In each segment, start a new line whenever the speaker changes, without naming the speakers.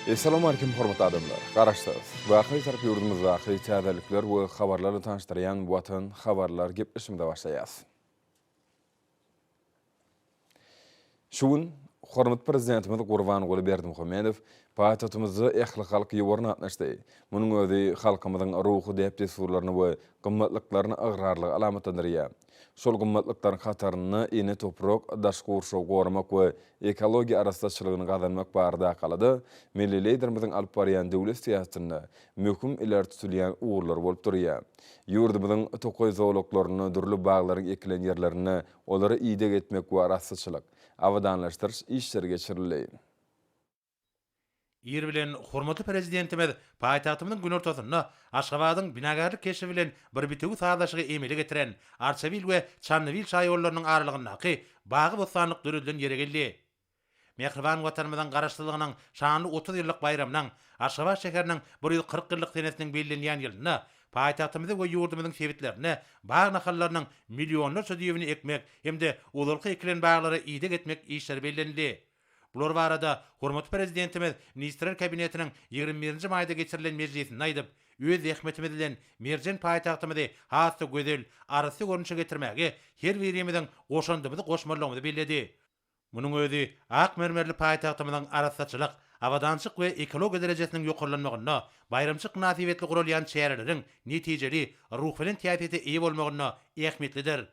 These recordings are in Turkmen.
Essalamu Aleýkum hormatly adamlar! Garaşsyz, baky Bitarap ýurdumyzdaky täzelikler we habarlar bilen tanyşdyrýan Watan habarlar gepleşigimize başlaýas. Şu gün hormatly Prezidentimiz Gurbanguly Berdimuhamedow paýtagtymyzda ählihalk ýowaryna gatnaşdy. Munuň özi halkymyzyň ruhy däp-dessurlaryna we gymmatlyklaryna ygrarlygy alamatlandyrýar. Şol gymmatlyklaryň hatarynda ene toprak, daşky gurşawy goramak we ekologiýa arassaçylygyny gazanmak baradaky alada milli Liderimiziň alyp barýan döwlet syýasatynda möhüm ileri tutulýan ugurlar bolup durýar. Ýurdumyzyň tokaý zolaklarynda dürli baglaryň ekilen ýerlerinde olara ideg etmek we arassaçylyk, abadanlaşdyryş işleri geçirildi.
Ir bilen hormatly Prezidentimiz paýtagtymyzyň günortasynda Aşgabadyň binagärlik keşbi bilen bir bitewi sazlaşygy emele getiren Arçabil we Çandybil şaýollarynyň aralygyndaky bagy-bossanlyk döredilen ýere geldi. Mähriban Watanymyzyň Garaşsyzlygynyň şanly 30 ýyllyk baýramynyň, Aşgabat şäheriniň 140 ýyllyk senesiniň bellenýän ýylynda paýtagtymyzy we ýurdumyzyň sebitlerinde bag nahallarynyň millionlarça düýbüni ekmek hem-de ozalky ekilen baglara ideg etmek işleri bellenildi. Bular barada hormatly Prezidentimiz Ministrler Kabinetiniň 21-nji maýda geçirilen mejlisinde aýdyp, öz zähmetimiz bilen merjen paýtagtymyzy has-da gözel, arassa görnüşe getirmäge her birimiziň goşandymyzy goşmalydygymyzy belledi. Munuň özi ak mermerli paýtagtymyzyň arassaçylyk, abadançyk we ekologiýa derejesiniň ýokarlanmagynda, baýramçylyk mynasybetli guralýan çäreleriň netijeli, ruhubelent häsiýete eýe bolmagynda ähmiýetlidir.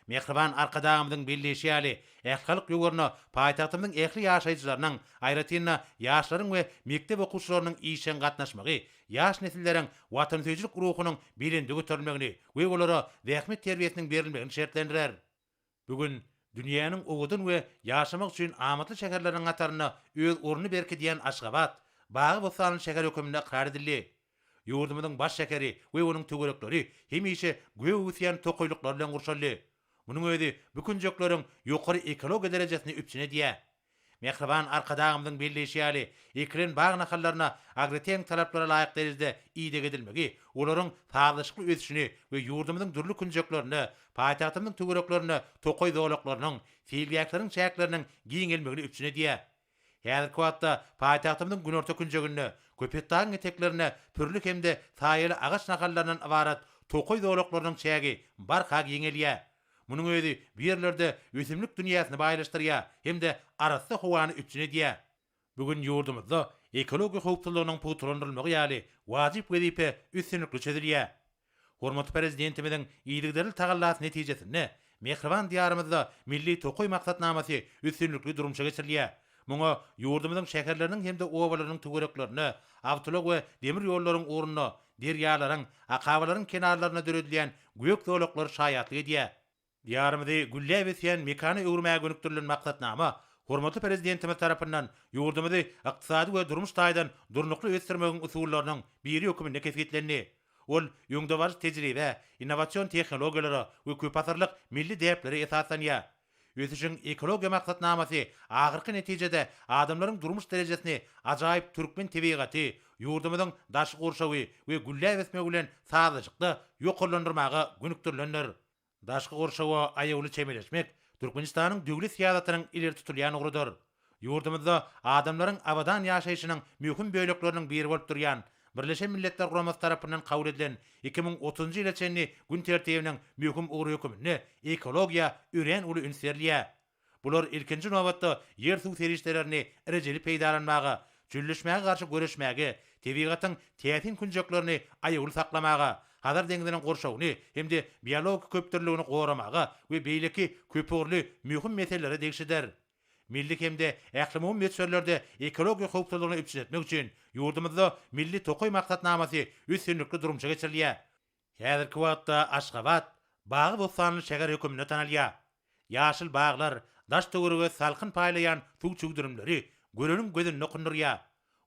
Mähriban Arkadagymyzyň belleýşi ýaly, ählihalk ýowaryna paýtagtymyzyň ähli ýaşaýjylarynyň, aýratyn-da, ýaşlaryň we mekdep okuwçylarynyň işjeň gatnaşmagy ýaş nesilleriň watansöýüjilik ruhunyň belende göterilmegini we olara zähmet terbiýesiniň berilmegini şertlendirer. Bu gün dünýäniň owadan we ýaşamak üçin amatly şäherleriniň hatarynda öz ornuny berkidýän Aşgabat bagy-bossanly şäher höküminde ykrar edildi. Ýurdumyzyň baş şäheri we onuň töwerekleri hemişe gök öwüsýän tokaýlyklar bilen gurşaldy. Munuň özi bu künjekleriň ýokary ekologiýa derejesini üpjün edýär. Mähriban Arkadagymyzyň belleýşi ýaly, ekilen bag nahallaryna agrotehniki talaplara laýyk derejede ideg edilmegi olaryň sazlaşykly ösüşini we ýurdumyzyň dürli künjeklerinde, paýtagtymyzyň töwereklerinde tokaý zolaklarynyň, seýilgähleriň çäkleriniň giňelmegini üpjün edýär. Häzirki wagtda paýtagtymyzyň günorta künjeginde, Köpetdagyň eteklerinde pürli hem-de saýaly agaç nahallaryndan ybarat tokaý zolaklarynyň çägi barha giňelýär. Munuň özi bu ýerlerde ösümlik dünýäsini baýlaşdyrýar hem-de arassa howany üpjün edýär. Bu gün ýurdumyzda ekologiýa howpsuzlygynyň pugtalandyrylmagy ýaly wajyp wezipe üstünlikli çözülýär. Hormatly Prezidentimiziň yzygiderli tagallasy netijesinde, mähriban Diýarymyzda Milli tokaý maksatnamasy üstünlikli durmuşa geçirilýär. Muňa ýurdumyzyň şäherleriniň hem-de obalarynyň töwereklerinde, awtoulag we demir ýollaryň ugrunda, derýalaryň, akabalaryň kenarlarynda döredilýän gök zolaklar şaýatlyk edýär. Diýarymyzy gülläp ösýän mekana öwürmäge gönükdirilen maksatnama hormatly Prezidentimiz tarapyndan ýurdumyzy ykdysady we durmuş taýdan durnukly ösdürmegiň usullarynyň biri höküminde kesgitlendi. Ol öňdebaryjy tejribä, innowasion tehnologiýalara we köpasyrlyk milli däplere esaslanýar. Ösüşiň ekologiýa maksatnamasy ahyrky netijede adamlaryň durmuş derejesini ajaýyp türkmen tebigaty, ýurdumyzyň daşky gurşawy we gülläp ösmegi bilen sazlaşykda ýokarlandyrmaga gönükdirilendir. Daşky gurşawa aýawly çemeleşmek Türkmenistanyň döwlet syýasatynyň ileri tutulýan ugrudyr. Ýurdumyzda adamlaryň abadan ýaşaýşynyň möhüm bölekleriniň biri bolup durýan Birleşen Milletler Guramasy tarapyndan kabul edilen 2030-njy ýyla çenli gün tertibiniň möhüm ugry höküminde ekologiýa örän uly üns berilýär. Bular ilkinji nobatda ýer-suw serişdelerini rejeli peýdalanmaga, çölleşmäge garşy göreşmäge, tebigatyň täsin künjeklerini aýawly saklamaga, Hazar deňziniň gurşawyny hem-de biologik köpdürlüligini goramaga we beýleki köpugurly möhüm meselelere degişlidir. Milli hem-de ählumumy möçberlerde ekologiýa howpsuzlygyny üpjün etmek üçin ýurdumyzda Milli tokaý maksatnamasy üstünlikli durmuşa geçirilýär. Häzirki wagtda Aşgabat bagy-bossanly şäher höküminde tanalýar. Ýaşyl baglar, daş-töwerege salkyn paýlaýan suw çüwdürimleri göreniň gözüni dokundyrýar.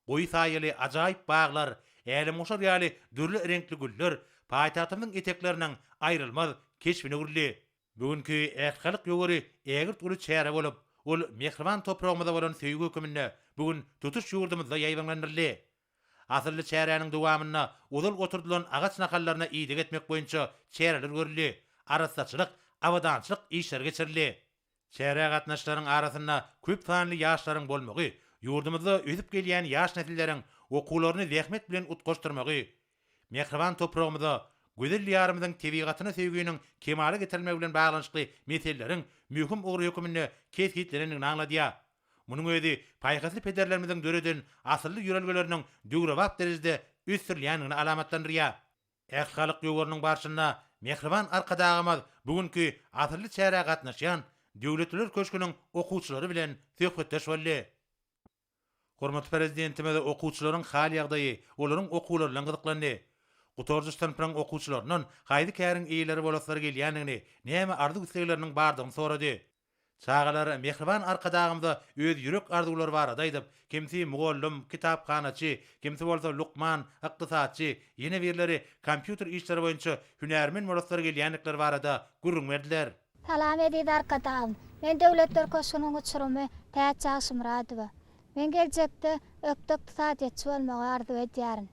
Goýy saýaly ajaýyp baglar, älemgoşar ýaly dürli reňkli güller paýtagtymyzyň etekleriniň aýrylmaz keşbine öwrüldi. Bu günki ählihalk ýowary ägirt uly çäre bolup, ol mähriban topragymyza bolan söýgi höküminde bu gün tutuş ýurdumyzda ýaýbaňlandyryldy. Asylly çäräniň dowamynda ozal oturdylan agaç nahallaryna ideg etmek boýunça çäreler görüldi, arassaçylyk, abadançylyk işleri geçirildi. Çärä gatnaşyjylaryň arasynda köp sanly ýaşlaryň bolmagy. ýurdumyzda ösüp gelýän ýaş nesilleriň okuwlaryny zähmet bilen utgaşdyrmagy, mähriban topragymyza, gözel Diýarymyzyň tebigatyna söýginiň kemala getirilmegi bilen baglanyşykly meseleleriň möhüm ugry höküminde kesgitlenendigini aňladýar. Munuň özi paýhasly pederlerimiziň döreden asylly ýörelgeleriniň döwrebap derejede ösdürilýändigini alamatlandyrýar. Ählihalk ýowarynyň barşynda mähriban Arkadagymyz bu günki asylly çärä gatnaşýan Döwletliler köşgüniň okuwçylary bilen söhbetdeş boldy. Hormatly Prezidentimiz okuwçylaryň hal-ýagdaýy, olaryň okuwlary bilen gyzyklandy. Gutardyş synpynyň okuwçylaryndan haýsy käriň eýeleri bolaslary gelýändigini, näme arzuw-islegleriniň bardygyny sorady. Çagalar mähriban Arkadagymyza öz ýürek arzuwlary barada aýdyp, kimsi mugallym, kitaphanaçy, kimsi bolsa lukman, ykdysatçy, ýene birleri kompýuter işleri boýunça hünärmen bolaslary gelýändikleri barada gürrüň berdiler.
Salam eziz Arkadagym! Men Döwletler köşgüniň uçurymy Täç Ýagşymyradowa. Men geljekde ökde ykdysadyýetçi bolmagy arzuw edýärin.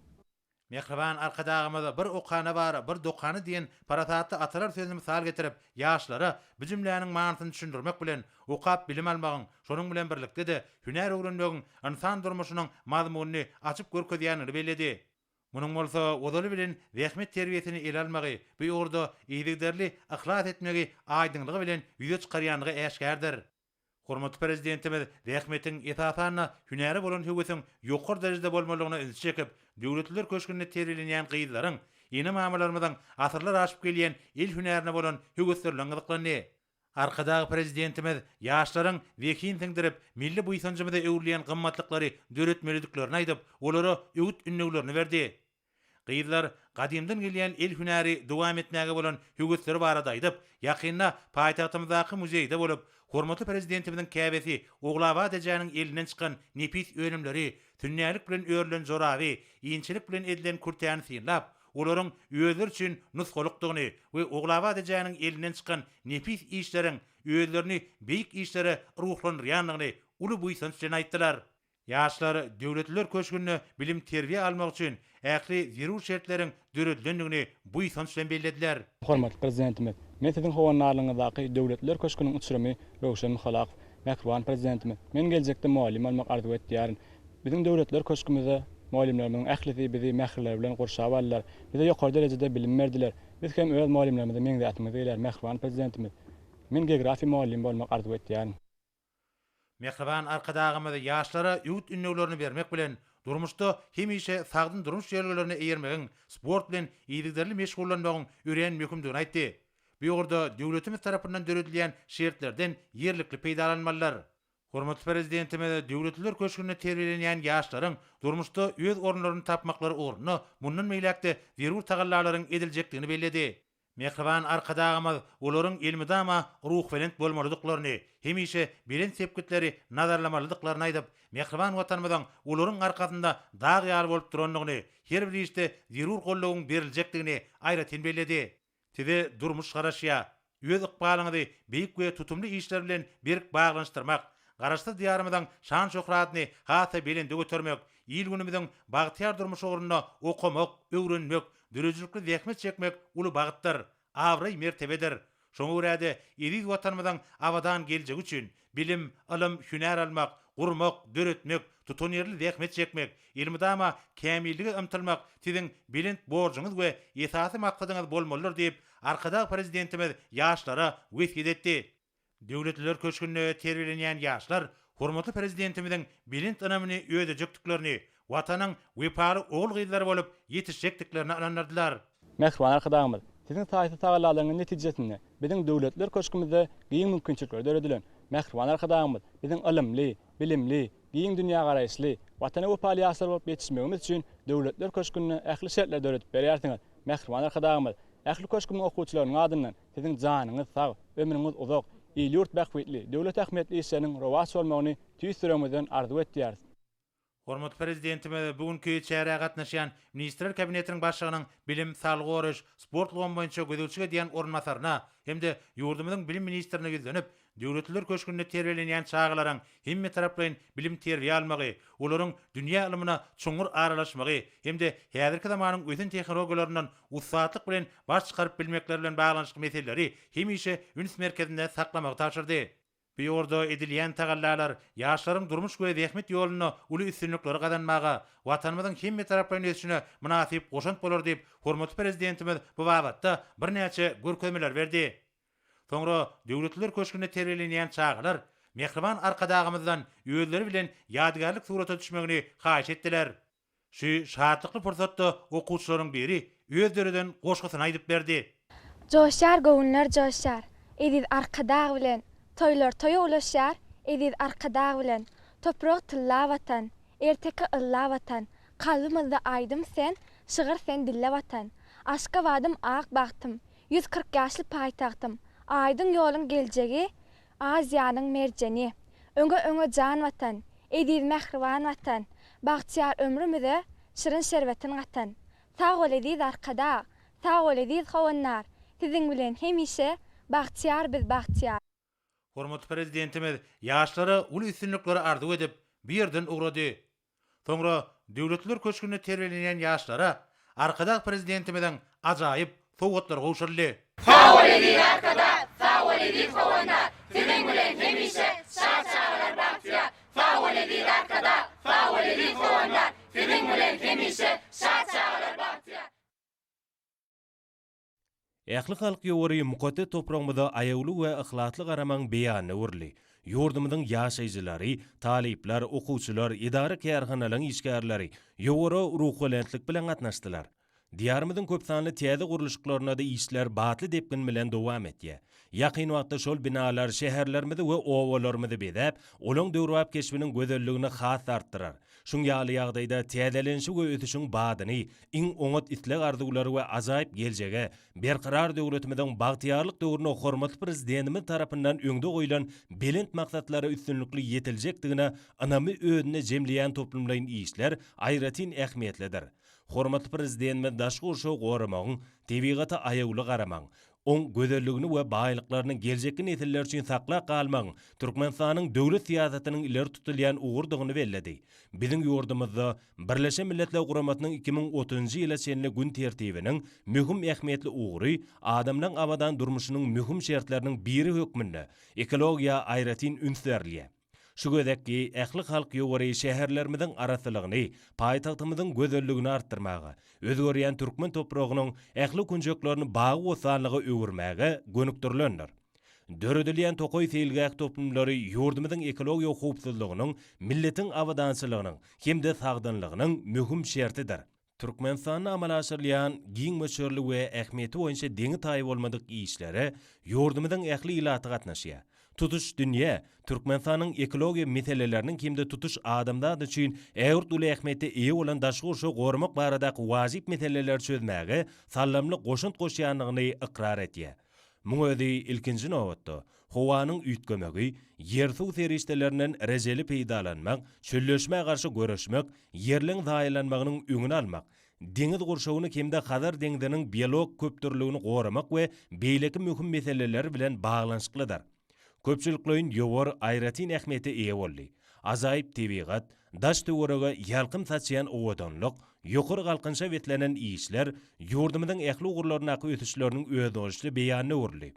Mähriban Arkadagymyz Bir okana bar, bir dokana diýen parasatly atalar sözüni mysal getirip, ýaşlara bu jümläniň manysyny düşündirmek bilen, okap bilim almagyň, şonuň bilen birlikde-de, hünär öwrenmegiň ynsan durmuşynyň mazmunyny açyp görkezýändigini belledi. Munuň bolsa, ozaly bilen zähmet terbiýesini ele almagy, bu ugurda yzygiderli yhlas etmegi aýdyňlygy bilen ýüze çykarýandygy äşgärdir. Hormatly Prezidentimiz zähmetiň, esasan-da, hünäre bolan höwesiň ýokary derejede bolmalydygyna ünsi çekip, Döwletliler köşgünde terbiýelenýän gyzlaryň, ene-mamalarymyzyň asyrlar aşyp gelýän el hünärine bolan höwesleri bilen gyzyklandy. Arkadag Prezidentimiz ýaşlaryň zehin siňdirip, milli buýsanjymyza öwrülýän gymmatlyklary döretmelidiklerini aýdyp, olara öwüt-ündewlerini berdi. Gyzlar gadymdan gelýän el hünäri dowam etmäge bolan höwesleri barada aýdyp, ýakynda paýtagtymyzdaky muzeýde bolup, hormatly Prezidentimiziň käbesi Ogulabat ejäniň elinden çykan nepis önümleri, sünnälik bilen örülen joraby, inçelik bilen edilen kürtäni synlap, olaryň özleri üçin nusgalykdygyny we Ogulabat ejäniň elinden çykan nepis işleriň özlerini beýik işlere ruhlandyrýandygyny uly buýsanç bilen aýtdylar. Ýaşlar Döwletliler köşgünde bilim-terbiýe almak üçin ähli zerur şertleriň döredilendigini buýsanç bilen bellediler.
Hormatly Prezidentimiz, men Siziň howandarlygyňyzdaky Döwletliler köşgüniň uçurymy Röwşen Muhalakow. Mähriban Prezidentimiz, men geljekde mugallym bolmak arzuw etýärin. Biziň Döwletliler köşgümizde mugallymlarymyzyň ählisi bizi mähirleri bilen gurşap aldylar. Bize ýokary derejede bilim berdiler. Biz hem öz mugallymlarymyza meňzäsimiz gelýär, mähriban Prezidentimiz. Men geografiýa mugallymy bolmak arzuw etýärin.
Mähriban Arkadagymyz ýaşlara öwüt-ündewlerini bermek bilen, durmuşda hemişe sagdyn durmuş ýörelgelerine eýermegiň, sport bilen yzygiderli meşgullanmagyň örän möhümdigini aýtdy. Bu ugurda döwletimiz tarapyndan döredilýän şertlerden ýerlikli peýdalanmalydyr. Hormatly Prezidentimiz Döwletliler köşgünde terbiýelenýän ýaşlaryň durmuşda öz orunlaryny tapmaklary ugrunda mundan beýläk-de zerur tagallalaryň ediljekdigini belledi. Mähriban Arkadagymyz olaryň elmydama ruhubelent bolmalydyklaryny, hemişe belent sepgitleri nazarlamalydyklaryny aýdyp, mähriban Watanymyzyň olaryň arkasynda dag ýaly bolup durandygyny, her bir işde zerur goldawyň beriljekdigini aýratyn belledi. Size durmuş garaşýar. Öz ykbalyňyzy beýik we tutumly işler bilen berk baglanyşdyrmak, Garaşsyz Diýarymyzyň şan-şöhratyny has-da belende götermek, il-günümiziň bagtyýar durmuşy ugrunda okamak, öwrenmek, döredijilikli zähmet çekmek uly bagtdyr, abraý-mertebedir. Şoňa görä-de, eziz Watanymyzyň abadan geljegi üçin bilim, ylym, hünär almak, gurmak, döretmek, tutanýerli zähmet çekmek, elmydama kämillige ymtylmak siziň belent borjuňyz we esasy maksadyňyz bolmalydyr diýip, Arkadag Prezidentimiz ýaşlara wesýet etdi. Döwletliler köşgünde terbiýelenýän ýaşlar hormatly Prezidentimiziň belent ynamyny ödejekdiklerini, Watanyň wepaly ogul-gyzlary bolup ýetişjekdiklerine ynandyrdylar.
Mähriban Arkadagymyz, Siziň taýsyz tagallalaryňyz netijesinde biziň Döwletliler köşgümizde giň mümkinçilikler döredilen. Mähriban Arkadagymyz, biziň ylymly, bilimli, giň dünýägaraýyşly, Watana wepaly ýaşlar bolup ýetişmegimiz üçin Döwletliler köşgünde ähli şertleri döredip berýärsiňiz. Mähriban Arkadagymyz, ähli köşgümiň okuwçylarynyň adyndan Siziň janyňyz sag, ömrüňiz uzak, il-ýurt bähbitli, döwlet ähmiýetli işleriniň rowaç bolmagyny tüýs ýüregimizden arzuw etýäris.
Hormatly Prezidentimiz bu günki çärä gatnaşýan Ministrler Kabinetiniň Başlygynyň bilim, saglygy goraýyş, sport ulgamy boýunça gözegçilik edýän orunbasaryna hem-de ýurdumyzyň bilim ministrine ýüzlenip, Döwletliler köşgünde terbiýelenýän çagalaryň hemmetaraplaýyn bilim-terbiýe almagy, olaryň dünýä ylmyna çuňňur aralaşmagy hem-de häzirki zamanyň ösen tehnologiýalaryndan ussatlyk bilen baş çykaryp bilmekleri bilen baglanyşykly meseleleri hemişe üns merkezinde saklamagy tabşyrdy. Bu ýolda edilýän tagallalar ýaşlaryň durmuş we zähmet ýolunda uly üstünlikleri gazanmaga, Watanymyzyň hemmetaraplaýyn ösüşine mynasyp goşant bolar diýip, hormatly Prezidentimiz bu babatda birnäçe görkezmeleri berdi. Soňra Döwletliler köşgünde terbiýelenýän çagalar mähriban Arkadagymyzdan özleri bilen ýadygärlik surata düşmegini haýyş etdiler. Şu şatlykly pursatda okuwçylaryň biri öz döreden goşgusyny aýdyp berdi.
Joşýar göwünler joşýar, Eziz Arkadag bilen, Toýlar toýa ulaşýar, Eziz Arkadag bilen. Topragy tylla Watan, Erteki ylla Watan, Kalbymyzda aýdym sen, Şygyr sen dille Watan. Aşgabadym ak bagtym, 140 ýaşly paýtagtym, Aýdyň ýoluň geljegi, Aziýanyň merjeni. Öňe öňe jan Watan, Eziz mähriban Watan, Bagtyýar ömrümize şirin şerbetin gatan. Sag bol eziz Arkadag, Sag bol eziz Howandar, Siziň bilen hemişe bagtyýar biz bagtyýar.
Hormatly Prezidentimiz ýaşlara uly üstünlikleri arzuw edip, bu ýerden ugrady. Soňra Döwletliler köşgünde terbiýelenýän ýaşlara Arkadag Prezidentimiziň ajaýyp sowgatlary gowşuryldy.
Sag bol eziz Arkadag, sag bol eziz Howandar, Siziň bilen hemişe şat çagalar bagtyýar. Sag bol eziz Arkadag, sag bol eziz Howandar, Siziň bilen hemişe şat çagalar bagtyýar.
Ählihalk ýowary mukaddes topragymyza aýawly we yhlasly garamagyň beýanyna öwrüldi. Ýurdumyzyň ýaşaýjylary, talyplar, okuwçylar, edara-kärhanalaryň işgärleri ýowara ruhubelentlik bilen gatnaşdylar. Diýarymyzyň köpsanly täze gurluşyklarynda-da işler batly depgin bilen dowam etýär. Ýakyn wagtda şol binalar şäherlerimizi we obalarymyzy bezäp, olaň döwrebap keşbiniň gözelligini has-da artdyrar. Şuň ýaly ýagdaýda täzelenişi we ösüşiň badyny, iň oňat isleg-arzuwlary we ajaýyp geljege, Berkarar döwletimiziň bagtyýarlyk döwründe hormatly Prezidentimiz tarapyndan öňde goýlan belent maksatlara üstünlikli ýetiljekdigine ynamy özünde jemleýän toplumlaýyn işler aýratyn ähmiýetlidir. Hormatly Prezidentimiz daşky gurşawy goramagyň, tebigata aýawly garamagyň, oň gözelligini we baýlyklaryny geljekki nesiller üçin saklap galmagyň Türkmenistanyň döwlet syýasatynyň ileri tutulýan ugurdygyny belledi. Biziň ýurdumyzda Birleşen Milletler Guramasynyň 2030-njy ýyla çenli gün tertibiniň möhüm ähmiýetli ugry adamlaryň abadan durmuşynyň möhüm şertleriniň biri hökmünde ekologiýa aýratyn üns berilýär. Şu gezekki ählihalk ýowary şäherlerimiziň arassalygyny, paýtagtymyzyň gözelligini artdyrmaga, özgerýän türkmen topragynyň ähli künjeklerini bagy-bossanlyga öwürmäge gönükdirilendir. Döredilýän tokaý-seýilgäh toplumlary ýurdumyzyň ekologiýa howpsuzlygynyň, milletiň abadançylygynyň hem-de sagdynlygynyň möhüm şertidir. Türkmenistanda amala aşyrylýan giň möçberli we ähmiýeti boýunça deňi-taýy bolmadyk işlere ýurdumyzyň ähli ilaty gatnaşýar. Tutuş dünýä Türkmenistanyň ekologiýa meseleleriniň hem-de tutuş adamzat üçin ägirt uly ähmiýete eýe bolan daşky gurşawy goramak baradaky wajyp meseleleri çözmäge saldamly goşant goşýandygyny ykrar edýär. Muň özi, ilkinji nobatda, howanyň üýtgemegi, ýer-suw serişdelerinden rejeli peýdalanmak, çölleşmä garşy göreşmek, ýerleň zaýalanmagynyň öňüni almak, deňiz gurşawyny hem-de Hazar deňziniň biologik köpdürlüligini goramak we beýleki möhüm meseleler bilen baglanyşyklydyr. Köpçülikleýin ýowar aýratyn ähmiýete eýe boldy. Ajaýyp tebigat, daş-töwerege ýalkym saçýan owadanlyk, ýokary galkynyşa beslenen işler ýurdumyzyň ähli ugurlaryndaky ösüşleriniň özboluşly beýanyna öwrüldi.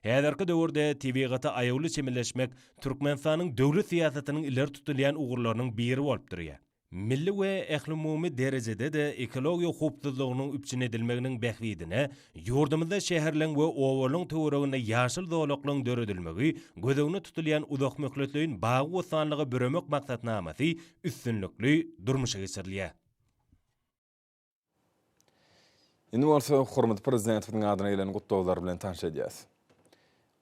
Häzirki döwürde tebigata aýawly çemeleşmek Türkmenistanyň döwlet syýasatynyň ileri tutulýan ugurlarynyň biri bolup durýar. Milli we ählumumy derejede-de ekologiýa howpsuzlygynyň üpjün edilmeginiň bähbidine ýurdumyzda şäherleň we obalaryň töwereginde ýaşyl zolaklaryň döredilmegi göz öňünde tutulýan uzakmöhletleýin bagy-bossanlyga büremek maksatnamasy üstünlikli durmuşa geçirilýär.
Indi bolsa hormatly Prezidentimiziň adyna gelen gutlaglar bilen tanyş edýäris.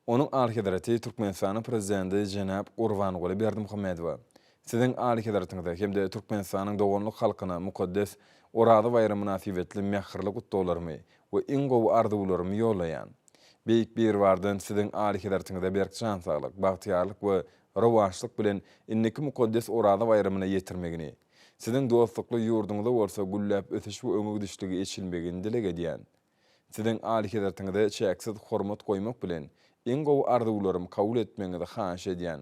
Onuň Alyhezreti Türkmenistanyň Prezidenti jenap Gurbanguly Berdimuhamedowa, Siziň Alyhezretiňize hem-de Türkmenistanyň doganlyk halkyna mukaddes Oraza baýramy mynasybetli mähirli gutlaglarymy we iň gowy arzuwlarymy ýollaýan. Beýik Biribardan Siziň Alyhezretiňize berk jan saglyk, bagtyýarlyk we rowaçlyk bilen indiki mukaddes Oraza baýramyna ýetirmegini, Siziň dostlukly ýurduňyza bolsa gülläp ösüş we öňe gidişligi eçilmegini dileg edýän. Siziň Alyhezretiňize çäksiz hormat goýmak bilen, iň gowy arzuwlarymy kabul etmegiňizi haýyş edýän.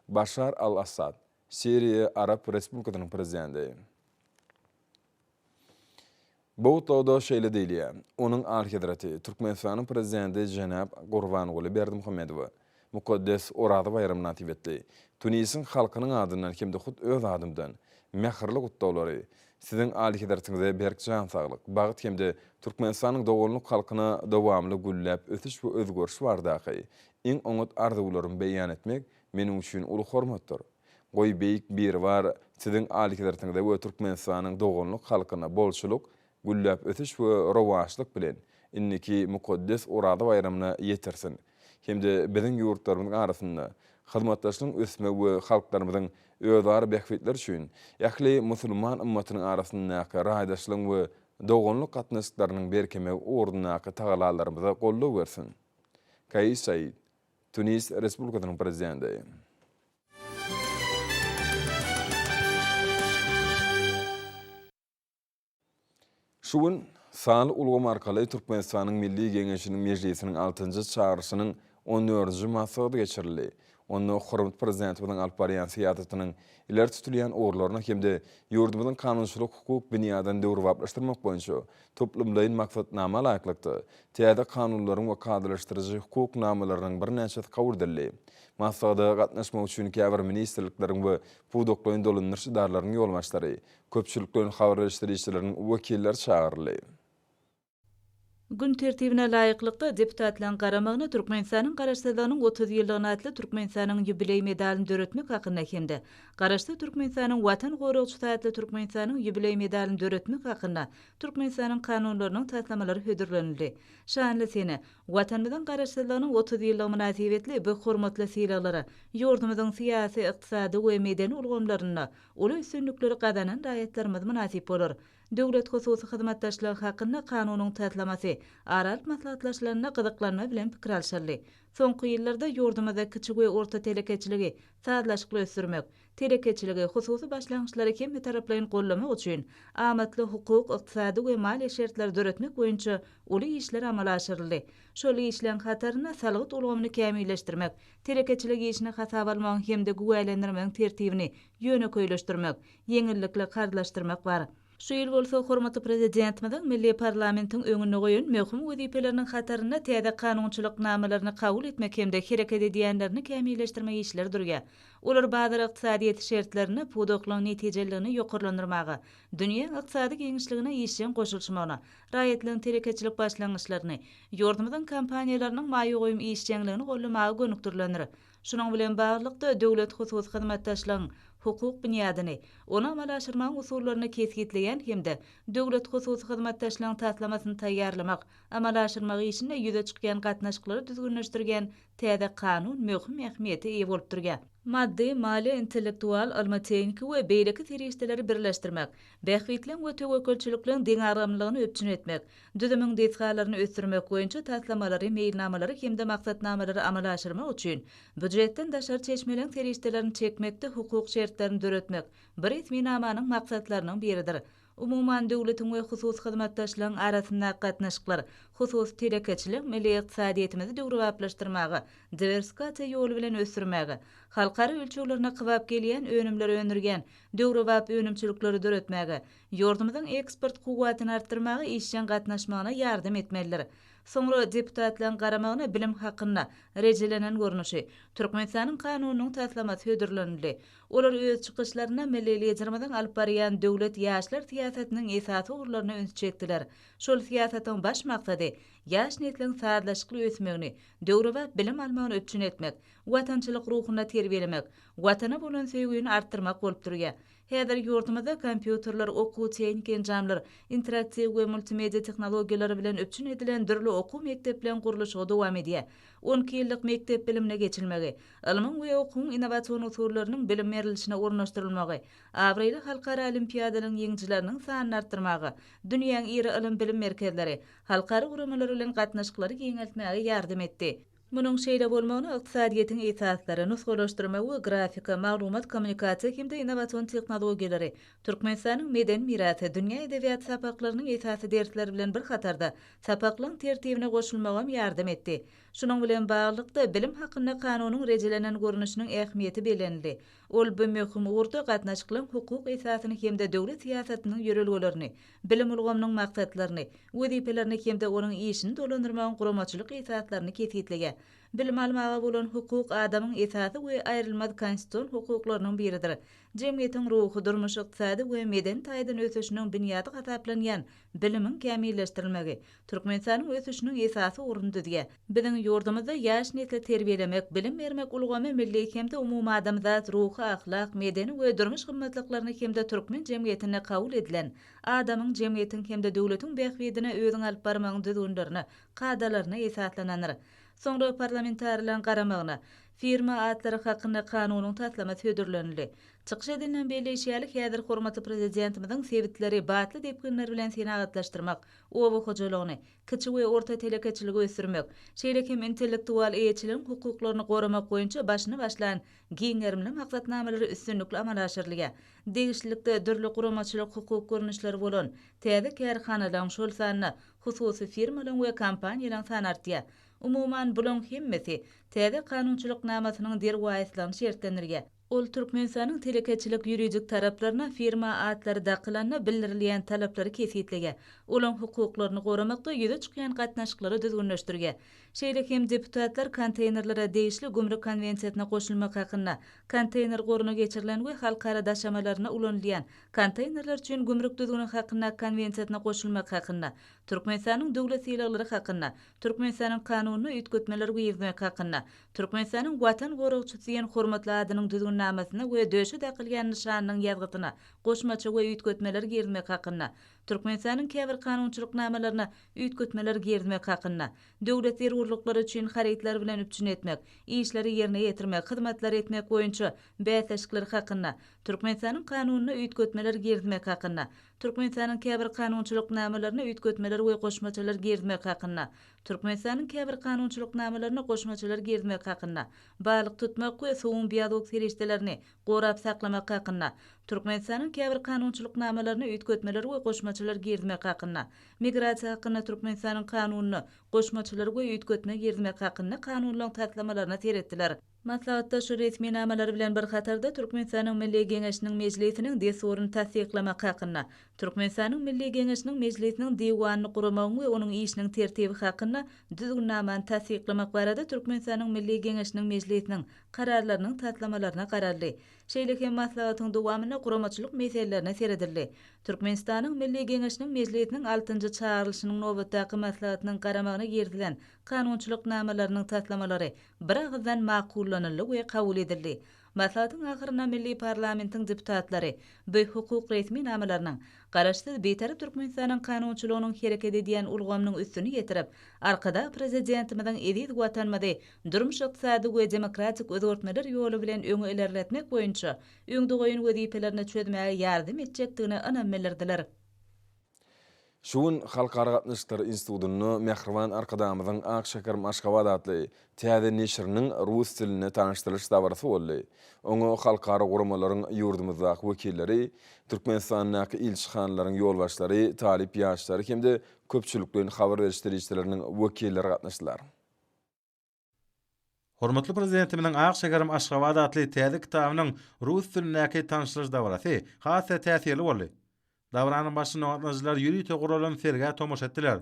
Başar al-Assad, Siriýa Arap Respublikasynyň Prezidenti. Bu gutlagda şeýle diýilýär, Onuň Alyhezreti, Türkmenistanyň Prezidenti jenap Gurbanguly Berdimuhamedowa. Mukaddes Oraza baýramy mynasybetli Tunisiň halkynyň adyndan hem-de hut öz adymdan mähirli gutlaglary, Siziň Alyhezretiňize berk jan saglyk, bagt hem-de Türkmenistanyň doganlyk halkyna dowamly gülläp ösüş we özgeriş baradaky iň oňat arzuwlarymy beýan etmek meniň üçin uly hormatdyr. Goý, Beýik Biribar Siziň Alyhezretiňize we Türkmenistanyň doganlyk halkyna bolçulyk, gülläp ösüş we rowaçlyk bilen indiki mukaddes Oraza baýramyna ýetirsin hem-de biziň ýurtlarymyzyň arasynda hyzmatdaşlygyň ösmegi we halklarymyzyň özara bähbitleri üçin ähli musulman ymmatynyň arasyndaky raýdaşlygyň we doganlyk gatnaşyklarynyň berkemegi ugrundaky tagallalarymyza goldaw bersin. Kais Said, Tunis Respublikasynyň Prezidenti. Şu gün sanly ulgam arkaly Türkmenistanyň Milli Geňeşiniň Mejlisiniň altynjy çagyryşynyň on dördünji maslahaty geçirildi. Onda hormatly Prezidentimiziň alyp barýan syýasatynyň ileri tutulýan ugurlaryna hem-de ýurdumyzyň kanunçylyk-hukuk binýadyny döwrebaplaşdyrmak boýunça toplumlaýyn maksatnama laýyklykda, täze kanunlaryň we kadalaşdyryjy hukuk namalarynyň birnäçesi kabul edildi. Maslahata gatnaşmak üçin käbir ministrlikleriň we pudaklaýyn dolandyryş edaralarynyň ýolbaşçylary, Köpçülikleýin habar beriş serişdeleriniň wekilleri çagyryldy.
Gün tertibine laýyklykda, deputatlaryň garamagyna Türkmenistanyň Garaşsyzlygynyň 30 ýyllygyna atly Türkmenistanyň ýubileý medalyny döretmek hakynda hem-de Garaşsyz Türkmenistanyň Watan goragçysy atly Türkmenistanyň ýubileý medalyny döretmek hakynda Türkmenistanyň Kanunlarynyň taslamalary hödürlenildi. Şanly sene, Watanymyzyň Garaşsyzlygynyň 30 ýyllygy mynasybetli bu hormatly sylaglara ýurdumyzyň syýasy, ykdysady we medeni ulgamlarynda Uly üstünlikleri gazanan raýatlarymyz mynasyp bolar. Döwlet-hususy hyzmatdaşlygy hakynda Kanunyň taslamasy ara alyp maslahatlaşylanda gyzyklanma bilen pikir alşyldy. Soňky ýyllarda ýurdumyzda kiçi we orta telekeçiligi sazlaşykly ösdürmek, telekeçiligi, hususy başlangyçlary hemmetaraplaýyn goldamak üçin amatly hukuk, ykdysady we maliýe şertleri döretmek boýunça uly işler amala aşyryldy. Şol işleň hatarynda salgyt ulgamyny kämilleşdirmek, telekeçilik işini hasaba almagyň hem-de güwälendirmegiň tertibini ýönekeýleşdirmek, ýeňillikli karzlaşdyrmak bar. Şu ýyl bolsa hormatly Prezidentimiziň milli parlamentiň öňünde goýan möhüm wezipeleriniň hatarynda täze kanunçylyk namalaryny kabul etmek hem-de hereket edýänlerini kämilleşdirmek işleri durýar. Olar bazar ykdysadyýeti şertlerinde pudaklaryň netijeliligini ýokarlandyrmaga, dünýä ykdysady giňişligine işjeň goşulyşmagyna, raýatlaryň telekeçilik başlangyçlaryny, ýurdumyzyň kompaniýalarynyň maýa goýum işjeňligini goldamaga gönükdirilendir. Şunuň bilen baglylykda, döwlet-hususy hyzmatdaşlygyň hukuk binýadyny, ony amala aşyrmagyň usullaryny kesgitleýän hem-de döwlet-hususy hyzmatdaşlygyň taslamasyny taýýarlamak, amala aşyrmak işinde ýüze çykýan gatnaşyklary düzgünleşdirýän täze kanun möhüm ähmiýete eýe bolup durýar. Maddy, maliýe, intellektual, ylmy-tehniki we beýleki serişdeleri birleşdirmek, bähbitleň we töwekgelçilikleň deňagramlylygyny üpjün etmek, düzümiň desgalaryny ösdürmek boýunça taslamalary, meýilnamalary hem-de maksatnamalary amala aşyrmak üçin býujetden daşary çeşmeleň serişdelerini çekmekde hukuk şertlerini döretmek bu resminamanyň maksatlarynyň biridir. Umuman, döwletiň we hususy hyzmatdaşlygyň arasyndaky gatnaşyklar hususy telekeçilik milli ykdysadyýetimizi döwrebaplaşdyrmaga, diwersifikasiýa ýoly bilen ösdürmäge, halkara ölçeglerine kybap gelýän önümleri öndürýän döwrebap önümçilikleri döretmäge, ýurdumyzyň eksport kuwwatyny artdyrmaga işjeň gatnaşmagyna ýardam etmelidir. Soňra deputatlaryň garamagyna Bilim hakynda, rejelenen görnüşi, Türkmenistanyň Kanunynyň taslamasy hödürlenildi. Olar öz çykyşlarynda milli Liderimiziň alyp barýan döwlet ýaşlar syýasatynyň esasy ugurlaryna ünsi çekdiler. Şol syýasatyň baş maksady ýaş nesliň sazlaşykly ösmegini, döwrebap bilim almagyny üpjün etmek, watançylyk ruhunda terbiýelemek, Watana bolan söýgüni artdyrmak bolup durýar. Häzir ýurdumyzda kompýuterler, okuw-tehniki enjamlar, interaktiw we multimedia tehnologiýalary bilen üpjün edilen dürli okuw mekdepleň gurluşygy dowam edýär. On iki ýyllyk mekdep bilimine geçilmegi, ylmyň we okuwyň innowasion usullarynyň bilim berlişine ornaşdyrylmagy, abraýly halkara olimpiadalaryň ýeňijileriniň sanyny artdyrmaga, dünýäň iri ylym-bilim merkezleri, halkara guramalary bilen gatnaşyklary giňeltmäge ýardam etdi. Munuň şeýle bolmagyna ykdysadyýetiň esaslary, nusgalaşdyrma we grafika, maglumat-kommunikasiýa hem-de innowasion tehnologiýalary, Türkmenistanyň medeni mirasy, dünýä edebiýaty sapaklarynyň esasy dersleri bilen bir hatarda, sapaklaryň tertibine goşulmagam ýardam etdi. Şunuň bilen baglylykda, Bilim hakynda Kanunyň rejelenen görnüşiniň ähmiýeti bellenildi. Ol bu möhüm ugurda gatnaşyklaryň hukuk esasyny hem-de döwlet syýasatynyň ýörelgelerini, bilim ulgamynyň maksatlaryny, wezipelerini hem-de onuň işini dolandyrmagyň guramaçylyk esaslaryny kesgitleýär. Bilim almaga bolan hukuk adamyň esasy we aýrylmaz konstitusion hukuklarynyň biridir. Jemgyýetiň ruhy, durmuş-ykdysady we medeni taýdan ösüşiniň binýady hasaplanýan bilimiň kämilleşdirilmegi Türkmenistanyň ösüşiniň esasy ugruny düzýär. Biziň ýurdumyzda ýaş nesli terbiýelemek, bilim bermek ulgamy milli hem-de umumadamzat ruhy-ahlak, medeni we durmuş gymmatlyklaryny hem-de türkmen jemgyýetinde kabul edilen adamyň, jemgyýetiň hem-de döwletiň bähbidine özüňi alyp barmagyň düzgünlerine, kadalaryna esaslanandyr. Soňra parlamentarileriň garamagyna Firma atlary hakynda kanunyň taslamasy hödürlenildi. Çykyş edenden belleýşi ýaly, häzir hormatly Prezidentimiziň sebitleri batly depginler bilen senagatlaşdyrmak, oba hojalygyny, kiçi we orta telekeçiligi ösdürmek, şeýle hem intellektual eýeçiligiň hukuklaryny goramak boýunça başyny başlan giň gerimli maksatnamalary üstünlikli amala aşyrylýar. Degişlilikde dürli guramaçylyk-hukuk görnüşleri bolan täze kärhanalaryň, şol sanda hususy firmalaryň we kompaniýalaryň sany artýar. Umuman, bulaň hemmesi täze kanunçylyk namasynyň derwaýyslygyny şertlendirýär. Ol Türkmenistanyň telekeçilik ýuridik taraplaryna firma atlary dakylanda bildirilýän talaplary kesgitleýär, olaň hukuklaryny goramakda ýüze çykýan gatnaşyklary düzgünleşdirýär. Şeýle hem deputatlar konteýnerlere degişli gümrük konwensiýasyna goşulmak hakynda, konteýner goruna geçirilen we halkara daşamalarynda ulanylýan konteýnerler üçin gümrük düzgüni hakynda konwensiýasyna goşulmak hakynda, Türkmenistanyň döwlet sylaglary hakynda, Türkmenistanyň Kanunyna üýtgetmeler girizmek hakynda, Türkmenistanyň Watan goragçysy diýen hormatly adynyň Düzgünnamasyna we döşe dakylýan nyşanynyň ýazgysyna goşmaça we üýtgetmeler girizmek hakynda, Türkmenistanyň käbir kanunçylyk namalaryna üýtgetmeler girizmek hakynda, Döwlet zerurlyklary üçin harytlar bilen üpjün etmek, işleri ýerine ýetirmek, hyzmatlary etmek boýunça bäsleşikler hakynda, Türkmenistanyň Kanunyna üýtgetmeler girizmek hakynda, Türkmenistanyň käbir kanunçylyk namalaryna üýtgetmeler we goşmaçalar girizmek hakynda, Türkmenistanyň käbir kanunçylyk namalaryna goşmaçalar girizmek hakynda, Balyk tutmak we suwuň biologik serişdelerini gorap saklamak hakynda, Türkmenistanyň käbir kanunçylyk namalaryna üýtgetmeler we goşmaçalar girizmek hakynda, Migrasiýa hakynda Türkmenistanyň Kanunyna goşmaçalar we üýtgetme girizmek hakynda kanunlaryň taslamalaryna seretdiler. Maslahatda şu resminamalar bilen bir hatarda Türkmenistanyň Milli Geňeşiniň Mejlisiniň Dessuryny tassyklamak hakynda, Türkmenistanyň Milli Geňeşiniň Mejlisiniň Diwanyny guramagyň we onuň işiniň tertibi hakynda Düzgünnamany tassyklamak barada Türkmenistanyň Milli Geňeşiniň Mejlisiniň Kararlarynyň taslamalaryna garaldy. Şeýle hem maslahatyň dowamynda guramaçylyk meselelerine seredildi. Türkmenistanyň Milli Geňeşiniň Mejlisiniň altynjy çagyrylyşynyň nobatdaky maslahatynyň garamagyna girizilen kanunçylyk namalarynyň taslamalary biragyzdan makullanyldy we kabul edildi. Maslahatyň ahyrynda milli parlamentiň deputatlary bu hukuk resminamalarynyň Garaşsyz, Bitarap Türkmenistanyň kanunçylygynyň hereket edýän ulgamynyň üstüni ýetirip, Arkadag Prezidentimiziň eziz Watanymyzy durmuş-ykdysady we demokratik özgertmeler ýoly bilen öňe ilerletmek boýunça öňde goýan wezipelerini çözmäge ýardam etjekdigine ynam bildirdiler.
Şu gün Halkara gatnaşyklary institutynda mähriban Arkadagymyzyň Ak şäherim Aşgabat atly täze neşiriniň rus dilinde tanyşdyrylyş dabarasy boldy. Oňa halkara guramalaryň ýurdumyzdaky wekilleri, Türkmenistandaky ilçihanalaryň ýolbaşçylary, talyp ýaşlary hem-de köpçülikleýin habar beriş serişdeleriniň wekilleri gatnaşdylar.
Hormatly Prezidentimiziň Ak şäherim Aşgabat atly täze kitabynyň rus dilindäki tanyşdyryş dabarasy has-da täsirli boldy. Dabaranyň başynda gatnaşyjylar ýörite guralan sergä tomaşa etdiler.